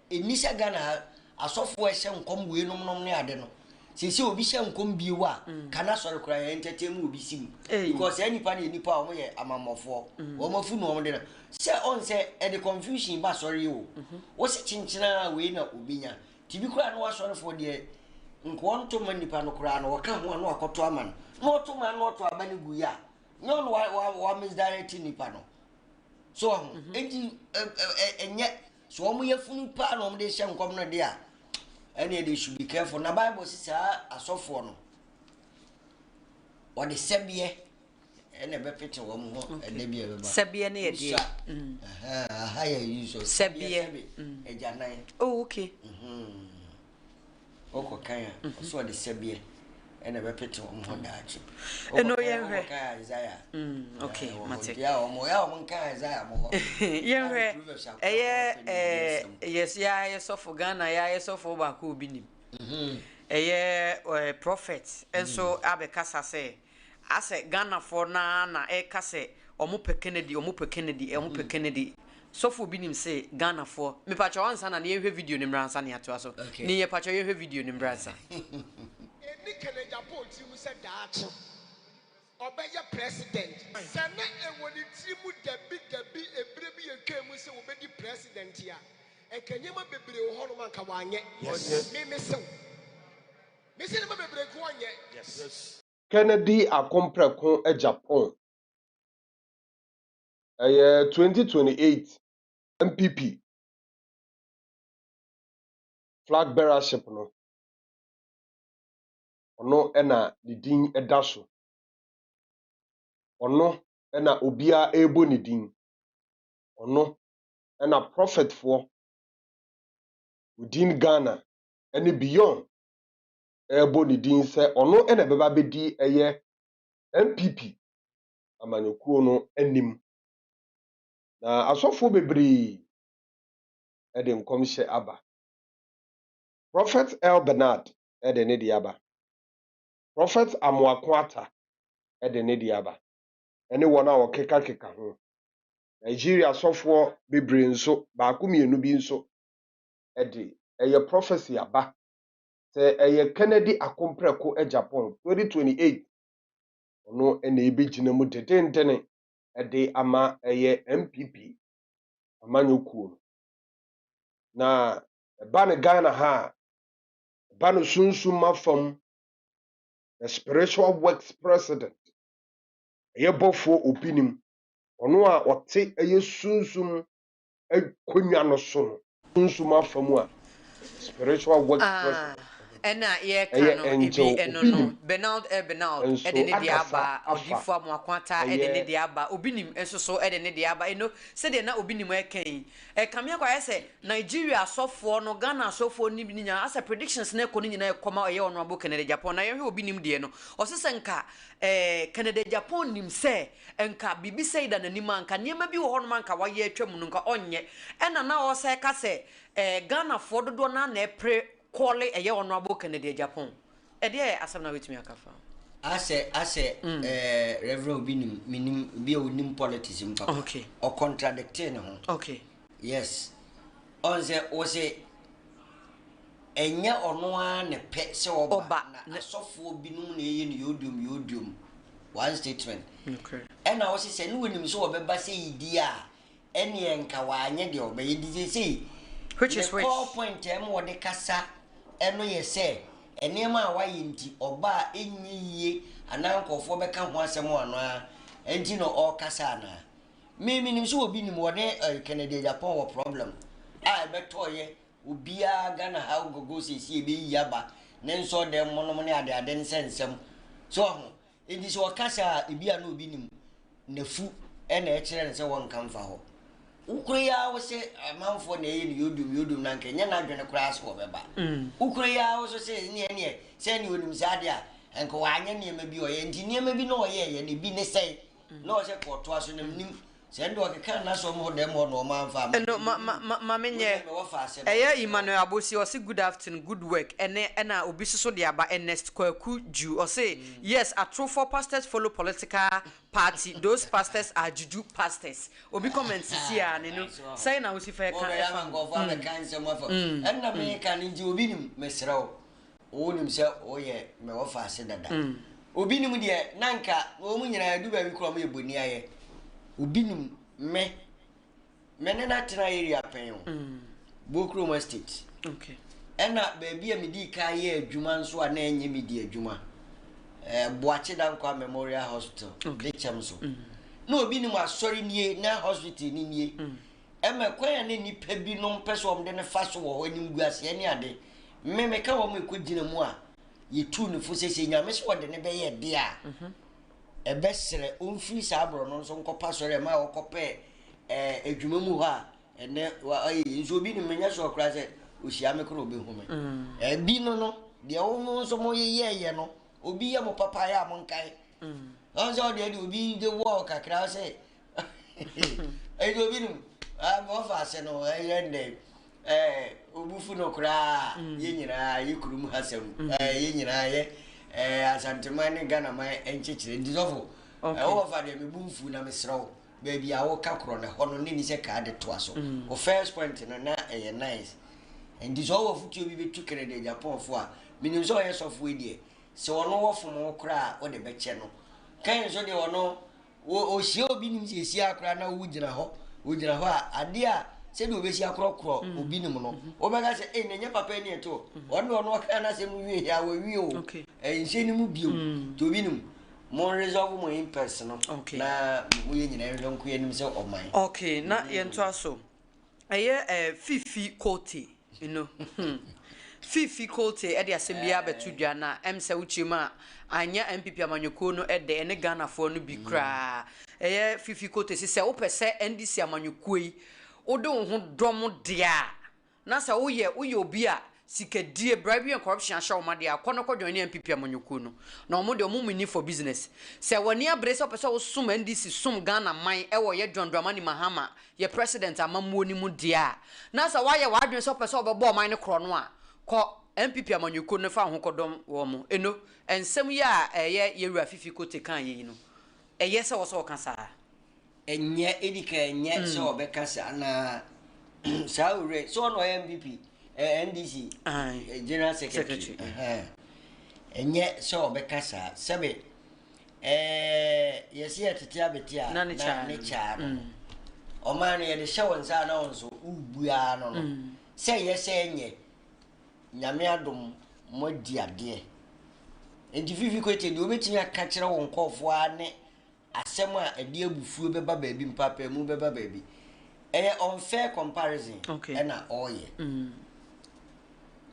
ɛnni sɛ Ghana ha asɔfoɔ a ɛhyɛ nkɔm weinom nom ne ade no, seesei obi hyɛ nkɔm bio a, ka n'asɔre koraa yɛ entertain mu obi si mu. Because saa nnipa no yɛ nnipa a wɔyɛ amammɔfoɔ, wɔn afu na wɔn de no. Sɛ ɔn sɛ ɛde confusion ba asɔre yi o, wose kyenkyena a wei na obenya. Nti bi koraa na w'asɔrefoɔ deɛ nka ɔnto ma nnipa no koraa no, ɔka ho a na wakɔto ama no. Na ɔto ma no na ɔto aba no gu yi a, nyɛ ɔno wa wa wa misdirect nnipa no. So ɔho mhm. enti ɛnyɛ so wɔn yɛ funu paa na wɔn de hyɛ nkɔm no de a ɛnna they should be careful na bible si saa asɔfoɔ no wɔde sɛbeɛ ɛna ɛbɛpete wɔn ho ɛda bi a ɛbɛba sɛbeɛ no yɛ deɛ mm. aha yɛ yi so sɛbeɛ mm. agyanan oh okay mm -hmm. Wokɔ kan a, ɔsɛ ɔde sɛbeɛ ɛna ɛbɛpete wɔn ho daakye. Ɛno yɛnhwɛ. Wokɔ kan Isaiah. Okay, mate. Deɛ a wɔn yɛ a wɔn nka Isaiah mo hɔ. Yɛnhwɛ. Ɛyɛ ɛɛ yɛs yɛ ayɛ sɔfo Ghana yɛ ayɛ sɔfo baako obi nim. Ɛyɛ ɛɛ prophet nso abɛkasa sɛ Asɛ Ghanafoɔ no ara na ɛka sɛ ɔmo pɛ Kennedy, ɔmo pɛ Kennedy, ɔmo pɛ Kennedy. Sɔfo obi nim se Ghanafoɔ, mepakyɛw ansa na ne yɛnhwɛ video no mmra ansa na yɛatoa so. Okay. Ne yɛpakyɛw yɛnhwɛ video no mmra ansa. Ɛnni Kennedy Apo tirim sɛ daakye ɔbɛyɛ president. Sɛ na ɛwɔ ne tirim dabi dabi ɛberɛ bi atwam sɛ ɔbɛdi president a, nka nneɛma bebree wɔ hɔnom a nka wanyɛ. Me mese wo. Mese nneɛma bebree nka wanyɛ. Kennedy Akompreko Agyapong ɛyɛ 2028 NPP flag bearership no, ɔno na ne din da so. Ɔno na obiara rebɔ ne din. Ɔno na prophetfoɔ within Ghana ne beyond rebɔ ne din sɛ ɔno na ɛbɛba abɛdi ɛyɛ NPP amanyɔkuo no anim. Na asɔfoɔ bebree de nkɔmhyɛ aba. Prophet El Bernard de ne deɛ aba. Prophet Amoako Atta de ne deɛ aba. Ne wɔn a wɔkekakeka ho. Nigeria asɔfoɔ bebree nso, baako mmienu bi nso de ɛyɛ prophecy aba sɛ ɛyɛ Kennedy Akompreko Agyapong 2028 ɔno na ɛbɛgyina mu dedendene de ama ɛyɛ NPP amanyɔkuo no. Na ɛba no Ghana ha a, ɛba no sunsum afam, the spiritual works president, ɛyɛ bɔfoɔ obi nim, ɔno a ɔte ɛyɛ sunsum akonnwa no so no, sunsum afa mu a, spiritual works Ah, president. Ɛna yɛka ɛyɛ no ebi Angel ɛno no Obinim Bernald eh Bernald nso ɛde ne deɛ akasa aba afa Odiyifoɔ Amoako Atta ɛde ne ɛyɛ deɛ aba Obinim nso so ɛde ne deɛ aba Eno sɛdeɛ na Obinim ɛka yi ɛkame akɔ ayɛ sɛ Nigeria asɔfoɔ no Ghana asɔfoɔ no bi nyinaa asɛ predictions no ɛkɔ no nyinaa ɛkɔ ma ɛyɛ Honourable Kennedy Agyapong na yɛnhwɛ Obinim deɛ no ɔse sɛ nka eh Kennedy Agyapong nim sɛ nka biribi sɛi da n'anim a nka nneɛma bi wɔ hɔnom a nka wayɛ atwa mu no nka ɔnyɛ ɛna na ɔsɛ ka sɛ eh Ghanafoɔ dodoɔ no ara na ɛpere kɔɔle ɛyɛ Honourable Kennedy Agyapong ɛdeɛ asɛm na wobɛtumi aka fa ho? Asɛ asɛ eh, Reverend obi nim menim obi a onim politics mu papa. Okay. Ɔcontradictee ne ho. Okay. Yes. Ɔn sɛ wo se ɛnyɛ ɔno ara na ɛpɛ sɛ ɔba Ɔba. na asɔfoɔ binom na ɛyɛ no yodiom yodiom. One statement. Okay. Ɛna wo se sɛ ne wɔnim sɛ ɔbɛba sɛ yi di a ɛneɛ nka wanyɛ deɛ ɔbɛyɛ nti seesei Which ne is which? core point a ɛma wɔde kasa ɛno yɛ sɛ nneɛma a wayɛ nti ɔba a ɛnyɛ yie anaa nkurɔfoɔ bɛka ho asɛm anaa ɛnti na ɔrekasa anaa me menim sɛ obi nim wɔne eh, Kennedy Agyapong wɔ problem a ɛbɛtɔɔyɛ obiara Ghana ha gogo seesei ɛbɛyi aba ne nsɔɔdɛm monom ne adeade nsɛnsɛm so ɔho Enti sɛ ɔka saa a, ebia na obi nim n'afu na ɛkyerɛ no sɛ wɔnka mfa hɔ. Wo koro yi ara wo se amanfoɔ na ɛyɛ no yodom yodom na anka ɛnyɛ n'adwene koraa sɛ wɔbɛba. Wo koro yi ara wo nso se ɛneɛ ɛneɛ sɛ ɛneɛ onim saa deɛ a, anka wanyɛ nneɛma bi a ɔyɛ. Nti nneɛma bi na ɔyɛeɛ no ebi ne sɛn na ɔsɛ kɔɔtoa so na menim Sɛ ɛnde ɔkeka n'asɔm hɔ dɛm hɔ na ɔma amfa amma Ɛno ma ma ma ma me nyɛ. Ɛyɛ Emmanuel Abosi ɔse good afternoon good work ɛne ɛna obi soso de aba Ernest Kwaku Dju ɔse yes atorofoɔ pastors follow political party those pastors are juju pastors obi comment sisi a ne no sɛn na wosi fa ɛka Wɔbɛyɛ ɛfa ama ho. nkurɔfoɔ abɛka nsɛm afa. Ɛnna meka no nti obi nim mesrɛ wo. Wonim sɛ woyɛ me wɔfaase dada. Obi nim deɛ na nka wɔn nyinaa edu baabi koraa wɔn yɛ boniayɛ. Obi nim me. Me ne no atena area pɛn o. Bokurom Estate. Okay. Ɛna baabi a medii kan yɛ adwuma nso a na ɛnyɛ me di adwuma. Eh, Boakye Dankwa Memorial Hospital. Okay. De kyɛm so. Na obi nim asɔre nie na hospital ni nie. Ɛma kwan a na nnipa binom pɛ sɛ wɔde no fa so wɔ hɔ, animguaseɛ ne ade. Me, meka wɔn a ɛkɔgyina mu a yɛtuu no fo sɛ, sɛ Nyame sɛ ɔde no bɛyɛ ɛdeɛ a, ɛbɛsrɛ ɔmfiri saa borɔno nso nkɔpa sɔre ɛma ɔkɔpɛ ɛɛ adwuma mu hɔ a ɛnɛ ayɛ yi nso obi nim menyɛ sure koraa sɛ ɔhyia me koraa ɔbɛhu me. Ɛbi no no, deɛ wɔn nso mo yeyɛɛyɛ no, obi yɛ mo papa yɛ a monkae. Ɔn sɛ ɔdeɛ deɛ obi de wɔɔ kakra sɛ ɛdi obi nim ɔfa ase no ɛyɛ ndɛ ɛɛ obufu no koraa mm. yɛ nyinaa yɛ kurom ha sɛm mm. ɛɛ yɛ nyinaa yɛ ɛɛ asanteman ne ghanaman nkyekyere nti sɔfo ɛwɔ ɔfa deɛ mebu nfu na mesrɛ wo baabi a woka korɔ no hɔ no ne ni sɛ kaa de toa so mm. o first point no na ɛyɛ nice nti sɛ ɔwɔ fotuo bi bɛtu kɛnɛ deɛ japanfoɔ a menim sɛ ɔyɛ sɔfoɔ yi deɛ sɛ ɔno wɔ fom wo koraa a wode bɛkyɛ no kan nso deɛ ɔno Wo ohyia obi nim sɛ esia koraa na wo gyina hɔ, wo gyina hɔ a adeɛ a sɛdeɛ obesi akorɔkorɔ mm. obi nim no, mm-hmm. wobɛka sɛ ei na ɛnyɛ papa ni ɛto. Mm-hmm. Ɔno deɛ ɔno ɔka n'asɛm no wie a wawie o. Ɛnhyɛ ne mu bio. Mm. Nti obi nim mo resolve mo impers no na mo yɛ nyinaa nhwɛ nko anim sɛ ɔman. Okay, na yɛntoa so. Ɛyɛ eh, Fifi Kote, you know. Hmm. Fifi Kote ɛde asɛm biara bɛto dwa na ɛm sɛ wokyerɛ mu a anyɛ NPP amanyɔkuo no ɛdɛ ɛne Ghanafoɔ no bi koraa. Ɛyɛ Fifi Kote si sɛ wopɛ sɛ NDC amanyɔkuo yi wode wo ho dɔm deɛ a na sɛ woyɛ woyɛ obi a Sikadie, bribery and corruption ahyɛ wɔn adeɛ a, kɔ na kɔ joine NPP amanyɔkuo no. Na wɔn deɛ wɔn muni for business. Sɛ w'ani abere sɛ wopɛ sɛ wo som NDC som Ghana man wɔ yɛ John Dramani Mahama yɛ president amammuo no mu deɛ a, na sɛ woayɛ w'adwene sɛ wopɛ sɛ wobɛbɔ ɔman no korɔ no a, kɔ NPP amanyɔkuo no fa wo ho kɔdɔm wɔn. Eno, nsɛm yi a ɛyɛ yɛwura Fifi Kote kaeɛ yi no, ɛyɛ sɛ wɔ sɛ ɔka saa? Ɛnyɛ, edi kan ɛnyɛ sɛ ɔbɛka saa na saa owura yi, sɛ ɔna ɔyɛ NPP, eh, NDC eh, General Secretary. Ɛnyɛ sɛ ɔbɛka saa, sɛbe eh, yɛsi yɛtete abete a na ne kyaa no. Mm. Ɔman no yɛde hyɛ wɔn nsa na wɔn nso wobu ara no no. Mm. Sɛ ɛyɛ sɛ ɛnyɛ, Nyame adom moadi adeɛ. Nti Fifi Kwete deɛ wobɛtumi aka kyerɛ wo nkɔɔfoɔ ara ne Asɛm a ɛde abufuo bɛba baabi, mpaapaemu bɛba baabi. Ɛyɛ unfair comparison ɛna ɔreyɛ.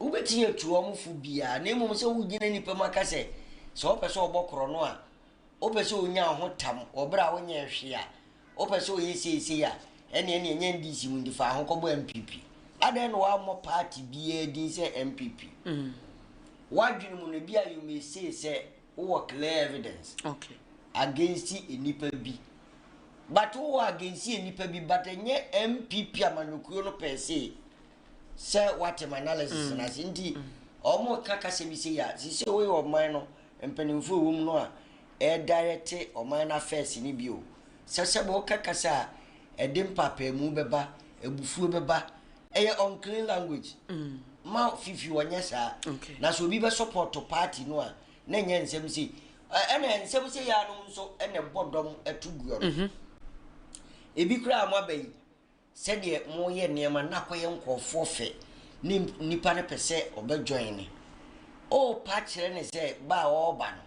Wobɛtumi atu wɔn fo biara, na mmom sɛ wogyina nnipa mu aka sɛ, sɛ wopɛ sɛ ɔbɔ korɔno a, wopɛ sɛ ɔnya wo ho tam wɔ berɛ a wonyɛɛ hwee a, wopɛ sɛ ɔyɛ seisei a, ɛnneɛ ɛnneɛ ɛnyɛ NDC mu nti fa ho kɔbɔ NPP. Adɛn na woammɔ party biara din sɛ NPP? W'adwene mu no, ebia you may say sɛ wowɔ clear evidence okay. against nnipa bi. But wowɔ against nnipa bi, but ɛnyɛ NPP amanyɔkuo no per se. Sɛ wate m'analysis no ase nti, wɔn ka kasa bi sei a, sisi woyɛ ɔman no mpanimfoɔ ɛwɔ mu no a ɛredirecte ɔman no affairs no bi o. Sɛ sɛ wɔka kasa a ɛde mpaapaemu bɛba, abufuo bɛba, ɛyɛ unclean language. Ma fifi wɔnyɛ saa. Na sɛ obi bɛ support party no a, na ɛnyɛ nsɛm sei. Ɛna nsɛm sei anom nso ɛna ɛbɔ dɔm ɛto guo no. Ebi koraa a moaba yi, Sɛdeɛ moyɛ nneɛma no na akɔyɛ nkurɔfoɔ fɛ ne nipa no pɛ sɛ ɔbɛ join ne. Ɔrepa kyerɛ ne sɛ ba a ɔreba no,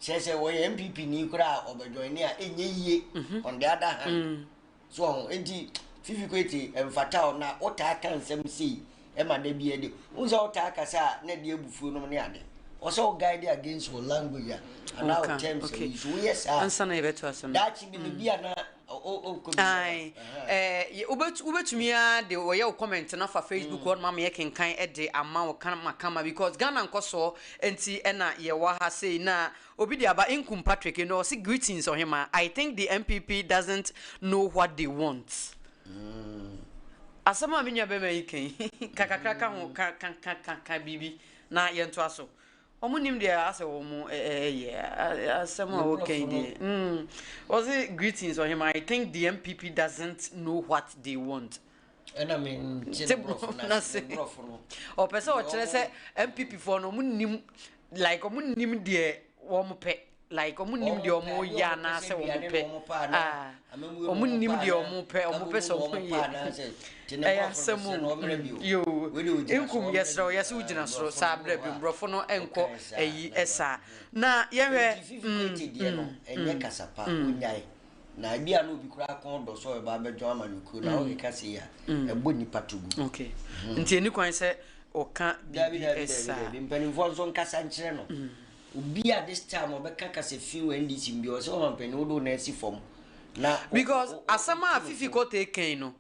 kyerɛ sɛ ɔyɛ NPP ni koraa a ɔbɛ join ne a ɛnyɛ yie on the other hand. So ɔho nti Fifi Kwete ɛmfata o na wotaa ka nsɛm sei ɛma da bi ɛde wohu sɛ wotaa kasa a na ɛde abufuo nom ne ade. Ɔsɛ wo guide against wo language a anaa wo terms a woyi so woyɛ saa ansa na yɛbɛto aso no daakye bi no bi a na Ae, eh, wobɛtumi ara de wɔyɛ wo comment no afa Facebook hɔ ma meyɛ kenkan de ama wo kama kama because Ghana nkɔsoɔ nti ɛna yɛwɔ ha sei na obi de aba Nkum Patrick no ɔse greetings ɔhema I think the NPP doesn't know what they want. Asɛm a me nua bɛma yi kan ka kakra ka ho ka ka ka ka ka biribi na yɛntoa so. Wɔn nim deɛ asɛ wɔn ɛyɛ asɛm a wɔka yi deɛ. Mm. Wɔsi greetings ɔhema I think the NPP doesn't know what they want. Ɛna me nte ne borɔfo no ase ne borɔfo no. Ɔpɛ sɛ ɔkyerɛ sɛ NPP foɔ no wɔn nim like wɔn nim deɛ wɔn pɛ. Like ɔmo nim deɛ ɔmo yɛ anaasɛ ɔmo pɛ ah ɔmo nim deɛ ɔmo pɛ ɔmo pɛ sɛ ɔmo yɛ ɛyɛ asɛm o yoo nkum yɛsrɛ wo yɛsɛ wogyina soro saa berɛ bi mborɔfo no nkɔ ayi ɛsaa na yɛhwɛ mm mm ɛnyɛ kasa pa onyae na ebi a na obi koraa kɔn dɔ sɛ ɔbɛba abɛdwɔn ama no kuo na ɔkeka sei a ɛbɔ nipa to gu okay nti ɛni kwan sɛ ɔka biribi ɛsaa dabi dabi dabi mpanimfoɔ nso nkasa nkyerɛ no Obi a this time ɔbɛka kasa fi wɔ NDC mu bi ɔsɛ ɔmanpanin wode wo nan asi fam na Because asɛm a Fifi Kotey kan no,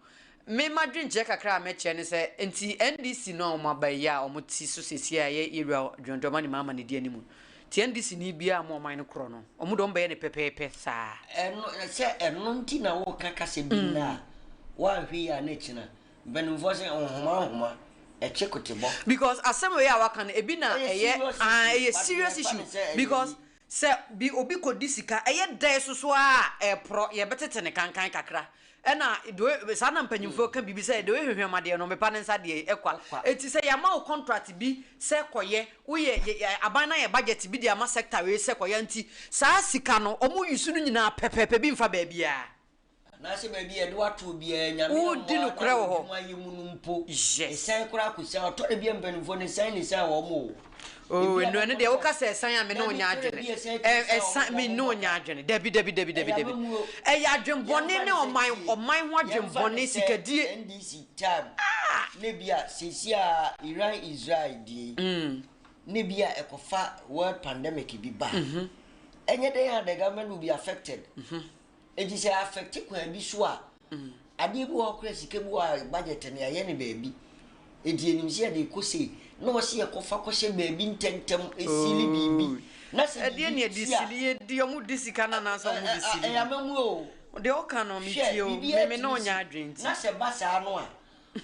me m'adwenkyerɛ kakra a mɛkyerɛ ne sɛ, nti NDC no a wɔn aba yi a wɔn te so seesei a ɛyɛ Yɛwura John Dramani Mahama na ɛdi anim no, nti NDC ni biara a wɔn ɔman no korɔ no, wɔn deɛ wɔn bɛyɛ no pɛpɛɛpɛ saa. Ɛno sɛ ɛno nti na woka kasa bi nnɛ a, woanhwɛ yie a na akyina Mpanimfoɔ se nhoma nhoma, ɛkye kotebɔ. Because asɛm wei a waka no ebi na ɛyɛ ah ɛyɛ serious issue because sɛ bi obi kɔ di sika ɛyɛ dɛ soso a ɛporɔ yɛbɛtete ne kankan kakra ɛna de saa na mpanyinfoɔ ka biribi sɛ de hwehwɛ ma deɛ no mepa ne nsa deɛ ɛkwa eti sɛ yɛama wo contract bi sɛ kɔyɛ woyɛ yɛ aban na yɛ budget bi de ama sector wei sɛ kɔyɛ nti saa sika no wɔn use no nyinaa pɛpɛɛpɛ bi nfa baabiara. Anaasɛ baabi a yɛde wo ato biara, Nyame Wodi mmoa nokorɛ na wɔ hɔ. w'adwuma yɛ mu no mpo, Yes. ɛsiane koraa kɔsiane. Ɔtɔ da bi a mpanimfoɔ no ɛsiane na ɛsiane wɔn o. Oh, Ebi a ɛno na ɛno deɛ woka contract, sɛ ɛsan a me ne wo dabi, nyɛ tɔ da adwene. bi a ɛsiane Ɛ tumi siane ɛsan wɔn me ma ne wo wɔn nyɛ bɔ ka. adwene. Dabi dabi dabi dabi Ɛyɛ dabi. amammuo. Ɛyɛ adwenbɔne Yɛmfa ne no sɛ ɔman tie, ɔman ho yɛmfa no adwenbɔne, sɛ sikadie. NDC time, na ebi a seesei a Iran Israel deɛ yi, na ebi a ɛkɔfa world pandemic bi ba a, ɛnyɛ dɛn a the government will be affected. Enti sɛ affect kwan bi so a, adeɛ bi wɔ hɔ koraa sika bi wɔ hɔ a budget no yɛayɛ no baabi. Enti yɛnim sɛ yɛde rekɔ sei na wɔse yɛkɔfa kɔhyɛ baabi ntɛntɛm esili biribi. Na sɛ Ɛdeɛ ne biribi yɛde si a, sili yɛdi ɔmo di sika no anaasɛ ɔmo de sili ɛyɛ amammuo o. Deɛ ɔka no Hwɛ, metie o, biribiara me me ne tumi ɔnyɛ si. adwene nti. Na sɛ ɛba saa no a,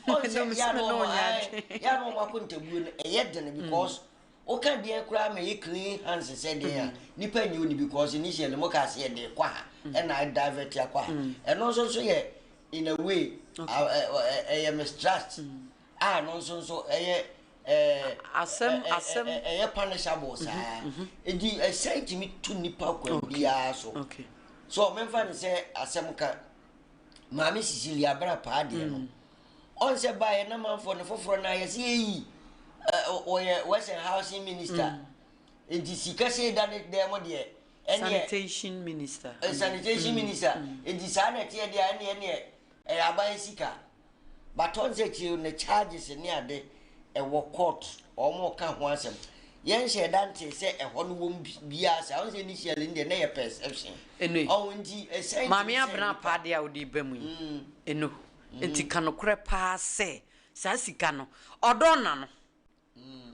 ɔn sɛ Me yɛ a me na ne wɔn ɔnyɛ ae, adwene. yɛ a na wɔn akontabuo no ɛyɛ den because Woka deɛn koraa ma ɛyɛ clean hands sɛ deɛn a nipa nnye wo ni because initially mo kaa sɛ yɛde rekɔ ha ɛna a divert akɔ ha ɛno nso nso yɛ in a way ɛyɛ mistrust a ɛno nso nso ɛyɛ Asɛm asɛm ɛyɛ punishable saa enti ɛsɛn tumi to nipa kwan biara so so ɔmɛnfa ne sɛ asɛm ka maame Cecilia Abena paa deɛ no Ɔn sɛ baeɛ na manfoɔ no foforɔ no ayɛ sɛ yɛyi ɔyɛ works and housing minister mm. nti sika sɛ da ne dɛm mo deɛ ɛneɛ sanitation minister eh, sanitation mm. minister mm. nti saa na ɛteɛ deɛ ɛneɛ ɛneɛ ɛyɛ aban sika but ɔn sɛ kyerɛ ne charges ne ade. Ɛwɔ court, wɔreka ho asɛm. Yɛnhyɛɛ da ntee sɛ ɛhɔ no wom biara saa. Wohu sɛ initially no deɛ na ɛyɛ perception. Eno yi, Ɔho nti ɛsan Maame tumi sɛn Abena nipa. Apaa deɛ a wode reba mu yi, eno nti ka nokorɛ paa sɛ saa sika no, ɔdɔ nna no.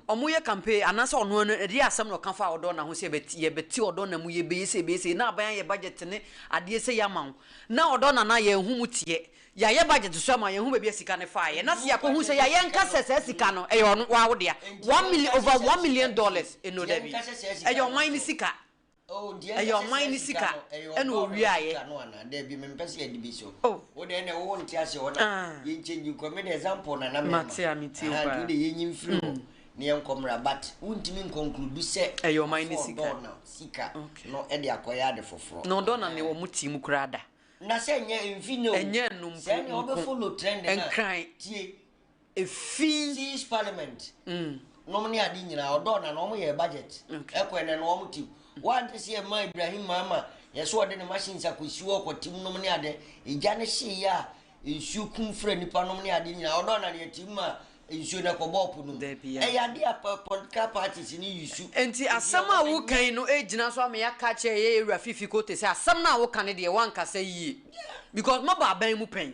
Wɔyɛ campaign anaasɛ ɔno ano ɛdeɛ asɛm na ɔka faa ɔdɔ nna ho sɛ yɛbɛte yɛbɛte ɔdɔ nna mu yɛbɛyɛ sei yɛbɛyɛ sei na aban ayɛ budget ne adeɛ sei ama wo na ɔdɔ nna no a yɛnhu mu teɛ Yɛayɛ budget so ama yɛnhu baabi a sika no faeɛ na sɛ yɛakɔhu sɛ yɛayɛ nka sɛ saa sika no ɛyɛ ɔno waa wo dea $1 over $1 million no dabi ɛyɛ ɔman no sika ɛyɛ ɔman no sika ɛna ɔwiaeɛ. Oh. Ah. Mate a metie wo paa. Ne yɛnkɔ mmra but wontumi nconclude sɛ Ɛyɛ ɔman no ɔfɔɔ sika. dɔɔ na sika Okay. no de akɔyɛ ade foforɔ. Na ɔdɔ na ne wɔn te mu koraa da. Na sɛ ɛnyɛ mfi nnɛ o. Ɛnyɛ ɛno mpo Sɛ ɛnea nko. wobɛ follow trend no a, Nkran. tie. Efi. Seize parliament nom ne ade nyinaa ɔdɔɔ na na wɔn yɛɛ budget ɛkɔ ɛnɛ no wɔn tim. Wante sɛ yɛma Ibrahim Mahama yɛsɛ ɔde ne machines akɔsi hɔ kɔtim nom ne ade egya no hyeeɛ a Nsuo kum fra nipa nom ne adeɛ nyinaa ɔdɔ na deɛ tim ma nsuo no ɛkɔbɔ ɔpo no mu ɛyɛ adeɛ a political parties no use. Enti asɛm a woka yi no gyina so ama yɛaka akyerɛ yɛn Wura Fifi Kote sɛ asɛm no a woka no deɛ woankasa yie because moaba aban mu pɛn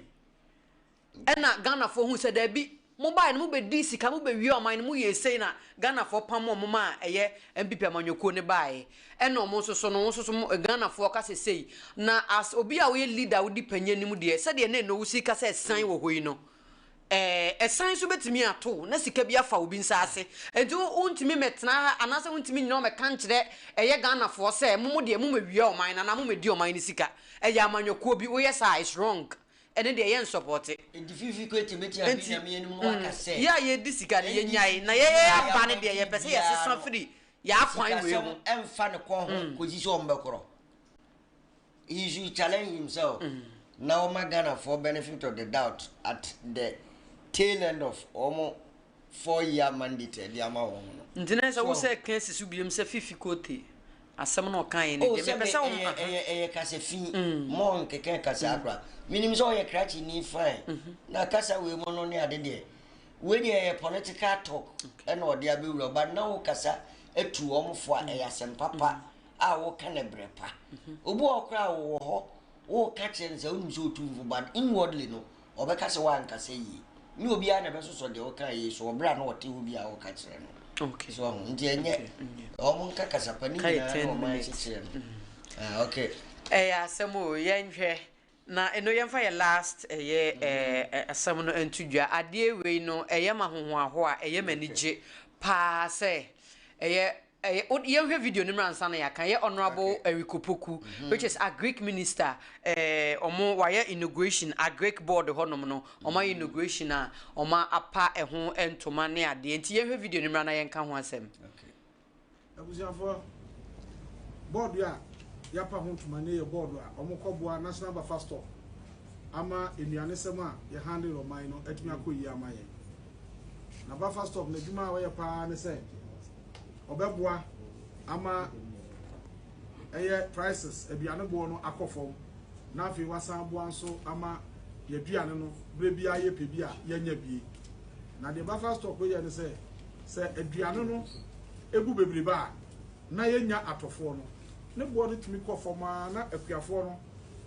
ɛna Ghanafoɔ hu sɛ daabi mobaeɛ no mobɛdii sika mobɛwie ɔman no moyɛɛ sei na Ghanafoɔ pamoo mo maa ɛyɛ NPP amanyɔkuo no baeɛ Ɛna ɔmo nso so no, wo nso so mo, Ghanafoɔ ka sɛ sei. Na as obi a woyɛ leader a wodi panyin anim deɛ, sɛdeɛ na Enow si ka sɛ ɛsan wɔ hɔ yi no, ɛɛ, ɛsan nso bɛtumi ato wo na sika bi afa obi nsa ase. Nti wo, wontumi mmɛtena ha anaasɛ wontumi nnyina hɔ mmɛka nkyerɛ ɛyɛ Ghanafoɔ sɛ mo mo deɛ mommɛwia ɔman no anaa mommɛdi ɔman no sika. Ɛyɛ amanyɔkuo bi, woyɛ saa a, it's wrong. Ɛno deɛ yɛnsɔpɔte. Nti Fifi Kwete bɛtumi abɛ Nti, Nyame anim na waka sɛ, yɛ a yɛdi sika no, NDC yɛnyae. Na biara yɛn aba no deɛ, yɛapɔnte yɛpɛ sɛ biara yɛsesa no, firi Yɛ akwan wei ho. Sikasɛm mfa ne kɔn ho kɔsi sɛ ɔmbɛkorɔ. He should challenge himself na ɔma Ghanafoɔ benefit of the doubt at the tail end of wɔn 4 year mandate a ɛde ama wɔn no. Nti na sɛ So wo sɛ ka si so biom sɛ Fifi Kote asɛm na ɔkaeɛ no Oh deɛ sɛ mepɛ me sɛ wo ɛyɛ aha. ɛyɛ ɛyɛ kasa fi mɔ nkeka kasa akora. Menim sɛ ɔyɛ krakye ni fine na kasa wei mu no ne ade deɛ Wei deɛ ɛyɛ political talk ɛna ɔde abɛwura but na wo kasa atu wɔn fo a ɛyɛ asɛm papa a woka no brɛ pa. Obi wɔ hɔ koraa a wɔwɔ hɔ woka kyerɛ no sɛ wonim sɛ ɔtu mfo but inwardly no ɔbɛka sɛ woankasa yie. Nyɛ obiara na ɛbɛsosɔ deɛ woka yie so wɔ berɛ a na ɔte hɔ bi a woka kyerɛ no. So ɔho nti ɛnyɛ wɔn nka kasa pa ne nyinaa na ɔman kyekyerɛ no. Ah, okay. Ɛyɛ asɛm o, yɛnhwɛ Na eno yɛmfa yɛ last ɛyɛ ɛɛ asɛm no nto dwa. Adeɛ wei no ɛyɛ ma ahohoahoa, ɛyɛ ma anigye paa sɛ ɛyɛ ɛyɛ wo yɛnhwɛ video no mmra ansa na yɛaka. Ɛyɛ Honourable Eric Opoku which is Agric minister ɛɛ ɔmo wayɛ inauguration Agric board hɔnom no ɔmo ayɛ inauguration a ɔmo apa ɛho ntoma ne adeɛ. Nti yɛnhwɛ video no mmra na yɛnka ho asɛm. Abusuafoɔ, bɔɔdo a yɛapa ho ntoma nnɛ yɛ bɔɔdo a wɔkɔboa National Buffer Stock ama nnuanesɛm a yɛ handle ɔman no atumi akɔ yie ama yɛn. Na Buffer Stock n'adwuma a ɔyɛ paa ne sɛ ɔbɛboa ama ɛyɛ prices, aduane boɔ no akɔ fam na afei wasan aboa nso ama yɛaduane no berɛ biara yɛpɛ bi a yɛanya bie. Na deɛ Buffer Stock yɛ ne sɛ Sɛ aduane no gu bebrebe a, na yɛnnya atɔfoɔ no. Ne boɔ no tumi kɔ fam ara na akuafoɔ no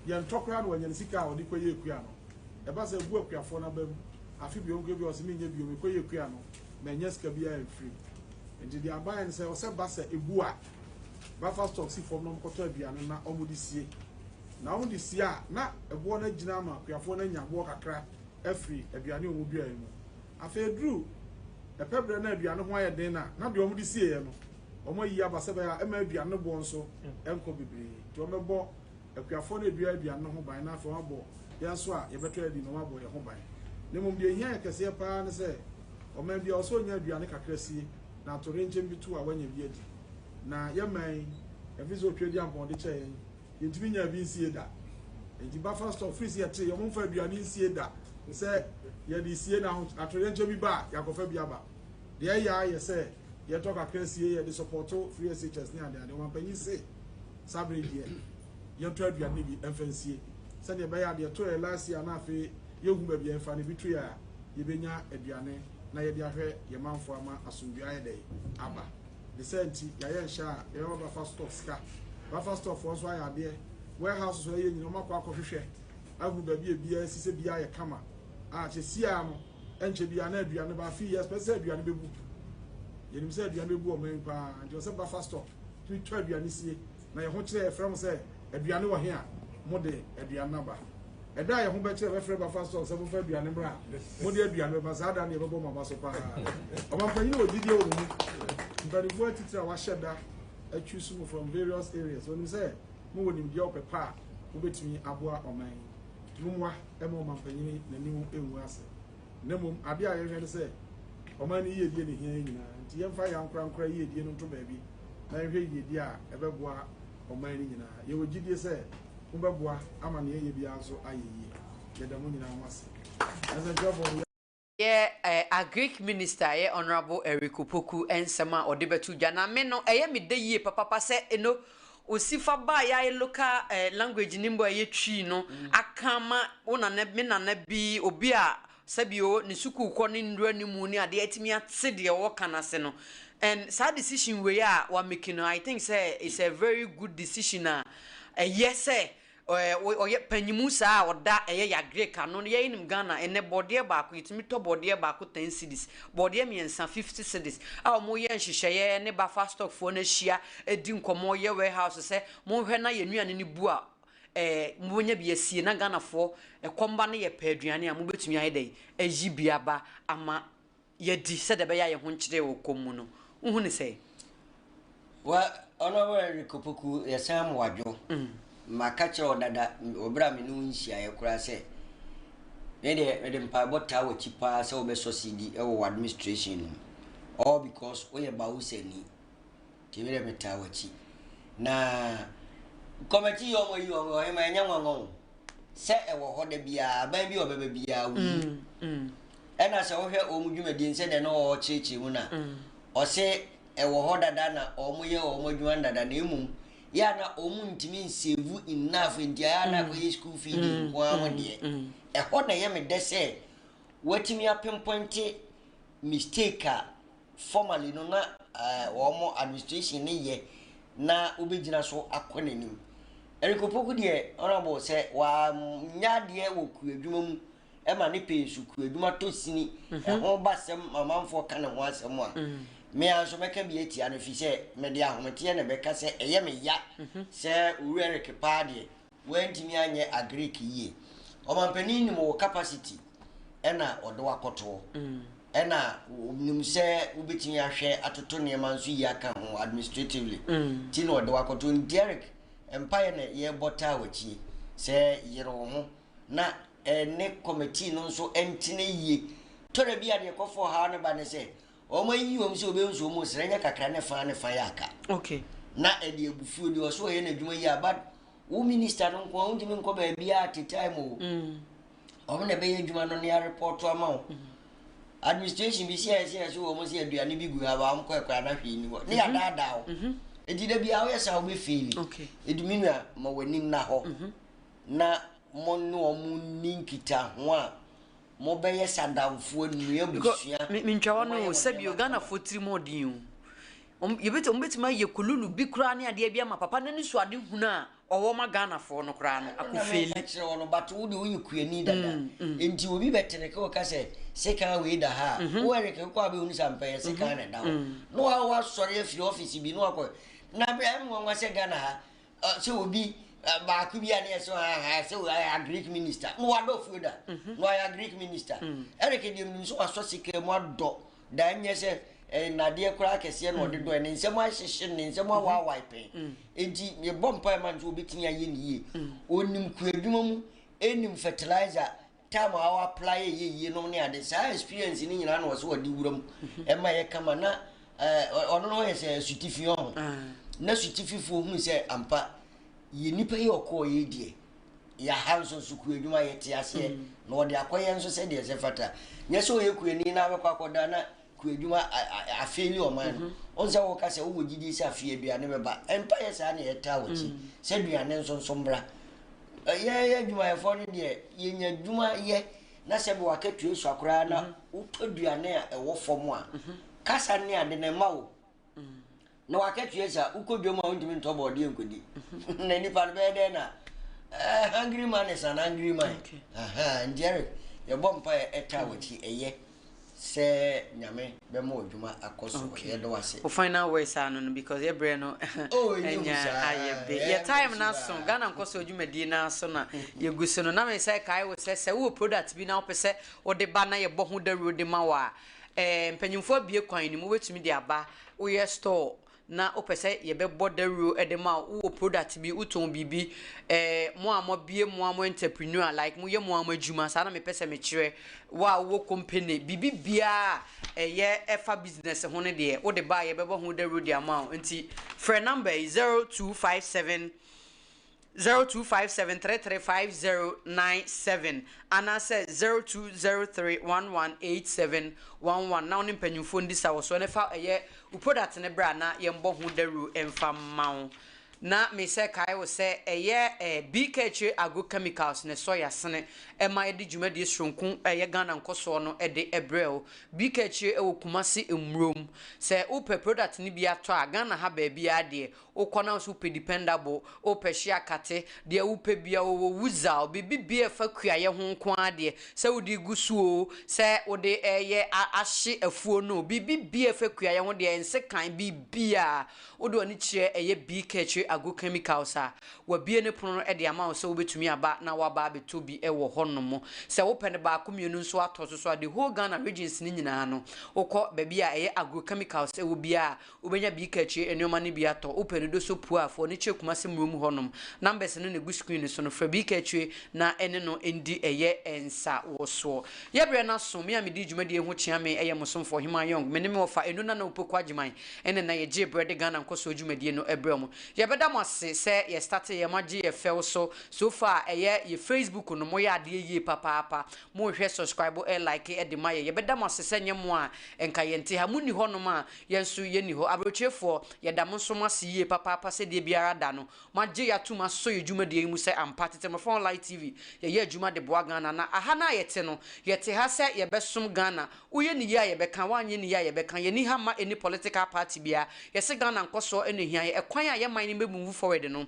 yɛntɔ koraa na wɔanya ne sika a wɔde kɔyɛ akua no. Ɛba sɛ ɛbu akuafoɔ no aba mu afe bio nko bi a ɔse menyɛ bio mekɔyɛ akua no mannya sika biara amfiri mu. Nti deɛ aban yɛ ne sɛ ɔsɛ ba sɛ ɛbu a buffer stock si fam na wɔkɔtɔ aduane no na wɔde sie. Na wɔde sie a na ɛboɔ no agyina ama akuafoɔ no anya boɔ kakra afiri aduane a wɔduaeɛ mu. Afei eduru ɛpɛ berɛ na aduane ho ayɛ den no a, na deɛ wɔde sieeɛ no, wɔayi aba sɛ ɛbɛyɛ a ɛmma aduane no boɔ nso nkɔ bebree. Nti wɔbɛbɔ akuafoɔ no a ɛdua aduane no ho ban na afei wɔabɔ yɛn nso a yɛbɛtɔ adi no, wɔabɔ yɛn ho ban. Na mmom deɛ ɛhia yɛn kɛseɛ pa ara ne sɛ, ɔman biara ɛwɔ sɛ ɔnya aduane kakra sie na atoyerɛnkyɛm bi to a wanya bi adi. Na yɛn man yi, ɛfiri sɛ Otweaduampɔn de kyɛɛ yɛn, Yɛntumi nyaa bi nsie da. Enti buffer stock firi sɛ yɛte yɛ wɔmfa aduane nsie da sɛ yɛde sie na atoyerɛnkyɛm bi ba a yɛakɔfa bi aba. Deɛ ɛyɛ ara yɛ sɛ yɛtɔ kakra sie yɛde sɔpɔto free SHS ne adeade. Ɔmanpanyin se saa bere yi deɛ yɛntɔ aduane no bi mfa nsie sɛdeɛ ɛbɛyɛ a deɛ ɛtɔeɛ last year na afei yɛnhu baabi a yɛmfa no bi toeɛ a yɛbɛnya aduane. na yɛde ahwɛ yɛn manfoɔ ama asomdwoeɛ ayɛ dɛn aba. Ne saa nti, yɛayɛ nhyɛ a yɛbɛma Buffer Stock sika. Buffer Stock foɔ nso ayɛ adeɛ. Warehouses a ɛyɛ nyinaa wɔakɔ akɔhwehwɛ ahu baabi a ebiara si sɛ biara yɛ kama a seesei ara no ɛnkyɛ biara na aduane ba. Afei yɛ expect sɛ aduane bɛbu. Yɛnim sɛ aduane bɛbu ɔman yi paa nti ɛwɔ sɛ Buffer Stock tumi tɔ aduane sie na yɛn ho kyerɛ yɛfrɛ mo sɛ aduane wɔ he a mode aduane no aba. Ɛda a yɛn ho bɛkyerɛ yɛbɛfrɛ Buffer Stock sɛ momfa aduane mmra a mode aduane bɛba saa da no yɛbɛbɔ mo aba so paa. Ɔmampanyin wɔ gyidie wɔ mo mu. Mpanimfoɔ atitire a wɔahyɛ da atwi mo from various areas. Wɔnim sɛ mowɔ nimdeɛ ɔpɛ pa a mobɛtumi aboa ɔman yi. Nti mommoa ma ɔmampanyini n'anim ngu ase. Na mmom adeɛ a yɛhwɛ ne sɛ ɔman no yiedie na ɛhia yɛn nyinaa. Nti yɛmfa yɛn ankorankora yiedie no nto baabi na yɛnhwɛ yiedie a ɛbɛboa ɔman no nyinaa. Yɛwɔ gyidie sɛ mobɛboa ama nea yɛyɛ biara nso ayɛ yie. Yɛda mo nyinaa mo ase. Nsɛntwerɛfoɔ no. Yɛ Agric Minister yɛ Honourable Eric Opoku nsɛm a ɔde bɛto dwa na me no ɛyɛ me dɛ yie papapa sɛ eno osi fa baa yɛayɛ local language no mbo a ɛyɛ Twi no aka ama wo nana me nana bi obi a sɛbi o ne sukuu kɔ ne nnuru animu ne adeɛ atumi ate deɛ ɔɔka no ase no and saa decision wei a wa make no I think sɛ it's a very good decision a ɛyɛ sɛ Ɔyɛ panyimu saa a ɔda ɛyɛ yagre ka no yɛn nim Ghana ɛnɛ bɔdeɛ baako yɛtumi tɔ bɔdeɛ baako ten cedis bɔdeɛ mmiɛnsa fifty cedis a wɔn yɛ nhyehyɛeɛ ne bafa stock foɔ no ahyia ɛdi nkɔmɔ yɛ warehouse sɛ monhwɛ na yɛn nnuane no bu a ɛɛ mobɛnya bi asie na Ghana foɔ ɛkɔm ba no yɛ pɛ aduane a mobɛtumi ayɛ dɛn ayi bi aba ama yɛadi sɛdeɛ ɛbɛyɛ a yɛn ho nkyere wɔ kɔm mu no, wohu no sɛn? Well, Honourable Eric Opoku, yɛsan mo adwo. Maka kyerɛ wo dada wɔ berɛ a me ne wo nhyiaeɛ koraa sɛ, me deɛ mede mpaebɔ taa w'akyi paa sɛ wobɛ succeed wɔ w'administration no mu. All because woyɛ Bawusani. Nti me deɛ metaa w'akyi. Na committee yi a wɔayi wɔn ɔhema ɛnyɛ nwanwa o. Sɛ ɛwɔ hɔ da biara, aban bi a ɔbɛba biara woyi. Ɛna sɛ wohwɛ wɔn dwumadie no sɛdeɛ na ɔrekyerɛkyerɛ mu no a, ɔse ɛwɔ hɔ dada na wɔyɛ wɔn adwuma no dada na mmom yɛ a na wɔn ntumi nsave enough nti ayɛ a na akɔyɛ school feeding nko ara ho deɛ. Ɛhɔ na ɛyɛ me dɛ sɛ wɔatumi apinpointe mistake a formally no na wɔn administration no yɛ na wobɛgyina so akɔ n'anim. Eric Opoku deɛ honourable sɛ wanyɛ adeɛ wɔ kuadwuma mu ɛma ne pɛn so kuadwuma tɔ sini ɛho ba sɛm ma amanfoɔ ka ne ho asɛm a me ara nso mɛka bi atia no fi sɛ mede ahometeɛ na ɛbɛka sɛ ɛyɛ me ya sɛ Owura Eric paa deɛ Wantumi anyɛ agric yie. Ɔmanpanin nim wo capacity ɛna ɔde wo akɔtoɔ. Ɛna ɔnim sɛ wobɛtumi ahwɛ atoto nneɛma nso yie aka ho administratively. Nti na ɔde wo akɔtoɔ. Nti Eric, mpaeɛ na yɛbɔ taa w'akyi sɛ yere wo ho na ɛne committee no nso ntena yie. Tɔda bi a deɛ ɛkɔfa ɔhaw no ba ne sɛ Wɔn ayiyi wɔn sɛ obehu sɛ wɔn resrɛ nyɛ kakra ne fa ne fa yɛ aka. Okay. Na ɛde abufuo deɛ ɔso ɔyɛ n'adwuma yie a but wo minister no nko a wontumi nkɔ baabi a te time o. Wɔn na ɛbɛyɛ adwuma no ne arepɔto ama wo. Administration bi sɛ ɛsɛ ɛsɛ wɔn sɛ aduane bi gu ha ba wɔn kɔ ɛkora na hwee ni hɔ ne yɛadaadaa wo. Eti da bi a woyɛ saa wobɛfeeli. Okay. Eti me nua ma w'anim na hɔ na mo ne wɔn nni nkitaho a Mobɛyɛ sɛ adamfoɔ, nnua abusua. Me mentwa w'ano o, sɛbi o, Ghanafoɔ tirim ɔden o. Wɔn yɛbɛti wɔn bɛtumi ayɛ kululu bi koraa ne adeɛ bi ama papa n'ani so ade hunu a ɔwɔ ma Ghanafoɔ no koraa no akɔ feeli. Ɛno na meka kyerɛ wo no, but wo deɛ woyɛ kuani dada. Nti obi bɛtereke wo ka sɛ sekan wei da ha a, wo Eric wokɔ a bɛhunu sɛ ampa ɛyɛ sekan na ɛda hɔ. Na wasɔre afiri office bi na wakɔ. Na ɛyɛ me nwanwa sɛ Ghana ha, sɛ obi baako bi a ne yɛ sɛ ha sɛ ɔyɛ agric minister na wadɔ fuo da mhm. na ɔyɛ agric minister mm. Eric deɛ menim sɛ wasɔ sika mu adɔ da nyɛ sɛ nnadeɛ koraa kɛseɛ na ɔde mm. dɔ ne nsɛm ahyehye ne nsɛm mhm. awaawae pɛn mm. enti yɛbɔ mpae ma no sɛ wɔbɛtumi ayɛ ne yie ɔnim kuadwuma mu ɛnim fertilizer Time a wo apply ɛyɛ yie nom ne ade saa experience no nyinaa na ɔsɛ ɔde wura mu ɛma yɛ kama na ɔno no ɔyɛ sɛ asutifi ɔho na sutififoɔ hunu sɛ ampa yɛ nipa yi ɔkɔɔ yɛ deɛ yɛha nso nso kuo adwuma yɛte aseɛ na ɔde akɔyɛ nso sɛdeɛ ɛsɛ fata nyɛ sɛ ɔyɛ kuani na abɛkɔ akɔda na kuo adwuma afeeli ɔman no ɔn sɛ wɔka sɛ wowɔ gyidie sɛ afei aduane bɛba ɛmpa yɛ saa na yɛtaa wɔkyi sɛ aduane nso nso mmra Yɛn adwumayɛfoɔ no deɛ, yɛnya adwuma yɛ. Na sɛ bi w'akatua sua koraa na wotɔ aduane a ɛwɔ fam a, kasa ne ade no ɛma wo. Na w'akatua sua, wokɔ dwam a wontumi ntɔ bɔɔdeɛ nkɔdi. Na nipa no bɛyɛ dɛn na eh, hungry man is an angry man. Aha, nti Eric, yɛbɔ mpaeɛ ɛtaa w'akyi, ɛyɛ. Sɛ Nyame bɛma w'adwuma akɔ so yɛda wo ase. Wo final words ano no because yɛ brɛ no Oh ɛnyɛ hu anya saa ayɛ be. ɛyɛ Yɛ time me no nso aso paa. Ghana nkɔsoɔ dwumadie no ara so na yɛgu so no na me sɛ kae wo sɛ sɛ wowɔ product bi na wopɛ sɛ wode ba na yɛbɔ ho dawuro de ma wo a eh, mpanyinfoɔ abue kwan no mu wobɛtumi de aba woyɛ store na wopɛ sɛ yɛbɛbɔ dawuro de ma wo, wowɔ product bi, wotɔn biribi, eh, mo a moabue mo a mo entrepreneur, like moyɛ mo a mo adwuma, saa na mepɛ sɛ mekyerɛ, wo a wowɔ company, biribi biara a ɛyɛ ɛfa business ho no deɛ, wode ba a yɛbɛbɔ ho dawuro de ama wo. Nti frɛ number yi, 0257 0257335097 anaasɛ 0203118711 na wo ne mpanyimfoɔ ndi sawɔsoɔ na fa ɛyɛ wo product no bra na yɛmbɔ ho dawuro mfa mma wo. Na mesɛ kae wo sɛ ɛyɛ eh, BK Akyire Agro Chemicals na ɛsɔ yɛasene ɛma yɛde dwumadie soronko ɛyɛ Ghana nkɔsoɔ no de brɛ wo. BK Akyire ɛwɔ Kumasi Mmurom. Sɛ wopɛ product no bi atɔ a, Ghana ha baabiara deɛ Wokɔ na nso wopɛ dependable, wopɛ hye akate, deɛ wopɛ biara wɔwɔ wuzal, biribi biara ɛfa kuayɛ ho nko ara deɛ, sɛ wode regu so oo, sɛ wode reyɛ ahye afuo no oo, biribi biara ɛfa kuayɛ ho deɛ nsekan, biribiara, wode w'ani kyerɛ ɛyɛ BK akyire agro chemicals a, wabue ne pono no de ama wo sɛ wobɛtumi aba na woaba abɛtɔ bi wɔ hɔnom. Sɛ wopɛ no baako mmienu nso atɔ so so a, the whole Ghana regions no nyinaa no, wokɔ baabi a ɛyɛ agro chemicals wɔ biara a, Wobɛnya bi ka akyire nnoɔma no bi atɔ. Wopɛ no doso pua a, fa w'ani kyerɛ Kumasi Murom hɔ nom. Numbers no na ɛgu screen no so no. Frɛ bi ka akyire na ɛne no ndi ɛyɛ nsawosoɔ. Yɛ berɛ no aso, me a medi dwumadie yi ho kyea me yɛ mo somfoɔ Ɔhemaa Young. Me ne me wɔfa Eno Nana Opoku Agyeman ɛne na yɛgyee berɛ de Ghana nkɔsoɔ dwumadie no brɛɛ mo. Yɛbɛda mo ase sɛ yɛ starteeɛ, moagye yɛ fɛw so. So far ɛyɛ yɛ Facebook no moyɛ adeɛ yie papaapa. Mohwɛ, subscribe, like de ma yɛ. Yɛbɛda mo ase sɛ nyɛ mo a nka yɛnte ha. Monni hɔnom a Yɛn nso yɛnni hɔ. Aberɛkyerɛfoɔ, yɛda mo nso mo ase yie papaapa sɛ deɛ biara da no, moagye yɛn atom asɔ yɛn dwumadie yi mu sɛ ampa Tete Mmɔfra Online TV, yɛyɛ adwuma de boa Ghana. Na aha no a yɛte no, yɛte ha sɛ yɛbɛsom Ghana. Woyɛ no yie a yɛbɛka, woanyɛ no yie a yɛbɛka. Yɛnni ha mma any political party biara. Yɛse Ghana nkɔsoɔ na ɛhia yɛn. Ɛkwan a yɛn man no bɛ move forward no,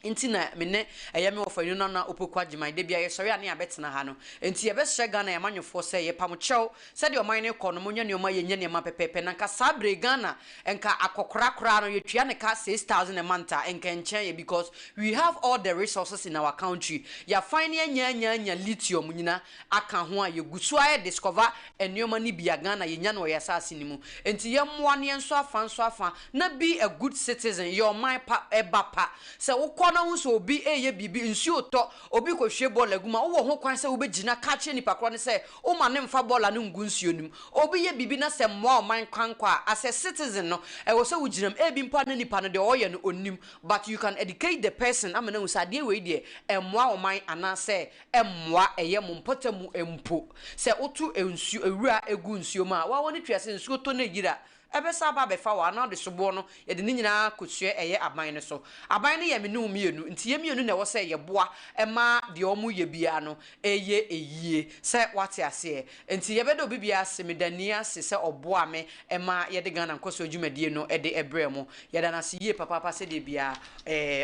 nti na me ne ɛyɛ me wɔfa Yunu Nana Opoku Agyemang da biara yɛsɔre a ne yɛabɛtena ha no. Nti yɛbɛsrɛ Ghana yɛn amanyɔfoɔ sɛ yɛpamo kyɛw sɛdeɛ ɔman no rekɔ no monyɛ nneɛma yɛnyɛ nneɛma pɛpɛɛpɛ na nka saa berɛ yi Ghana nka akɔkora koraa no yɛtua ne ka 6000 a month a nka ɛnkyɛn yɛ because we have all the resources in our country yɛafan ne anya anya anya lithium nyina aka ho a yɛgu so ara discover nneɛma no bi a Ghana yɛnya no wɔ yɛn asase no mu. Nti yɛmmoa na yɛnsɔ afa nsɔ afa na be a good citizen, yɛ ɔman pa ba pa. Sɛ wokɔ na wohu sɛ obi reyɛ biribi, nsuo retɔ, obi rekɔhwie bɔɔla agu mu a, wowɔ ho kwan sɛ wobɛgyina ka akyerɛ nipa korɔ no sɛ woma no mfa bɔɔla no ngu nsuo no mu. Obi yɛ biribi na sɛ mmoa ɔman kwankɔ a, as a citizen no, ɛwɔ sɛ wogyina mu. Ebi mpo a na nipa no deɛ ɔreyɛ no ɔnnim but you can educate the person ama no ahu sɛ adeɛ wei deɛ ɛmmoa ɔman anaasɛ mmoa ɛyɛ mo mpɔtam mpo. Sɛ woto nsuo, wura gu nsuo mu a, wo ara w'ani tua sɛ nsuo tɔ na ɛyiri a, ɛbɛsan aba abɛfa wo anaa wode soboɔ no, yɛde ne nyinaa kɔsua ɛyɛ aban no so. Aban no yɛ me ne wo mmienu, nti yɛn mmienu na ɛwɔ sɛ yɛboa ma deɛ wɔyɛ biara no yɛ yie. Sɛ woate aseɛ? Nti yɛbɛda obi biara ase, meda Nii ase sɛ ɔboaa me ma yɛde Ghana nkɔsoɔ dwumadie no de brɛɛ mo. Yɛda no ase yie papaapa sɛdeɛ biara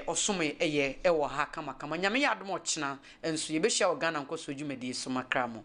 ɔsom yɛ wɔ ha kamakama. Nyame yɛ adom a ɔkyena nso yɛbɛhyia wɔ Ghana nkɔsoɔ dwumadie so. Makra mo.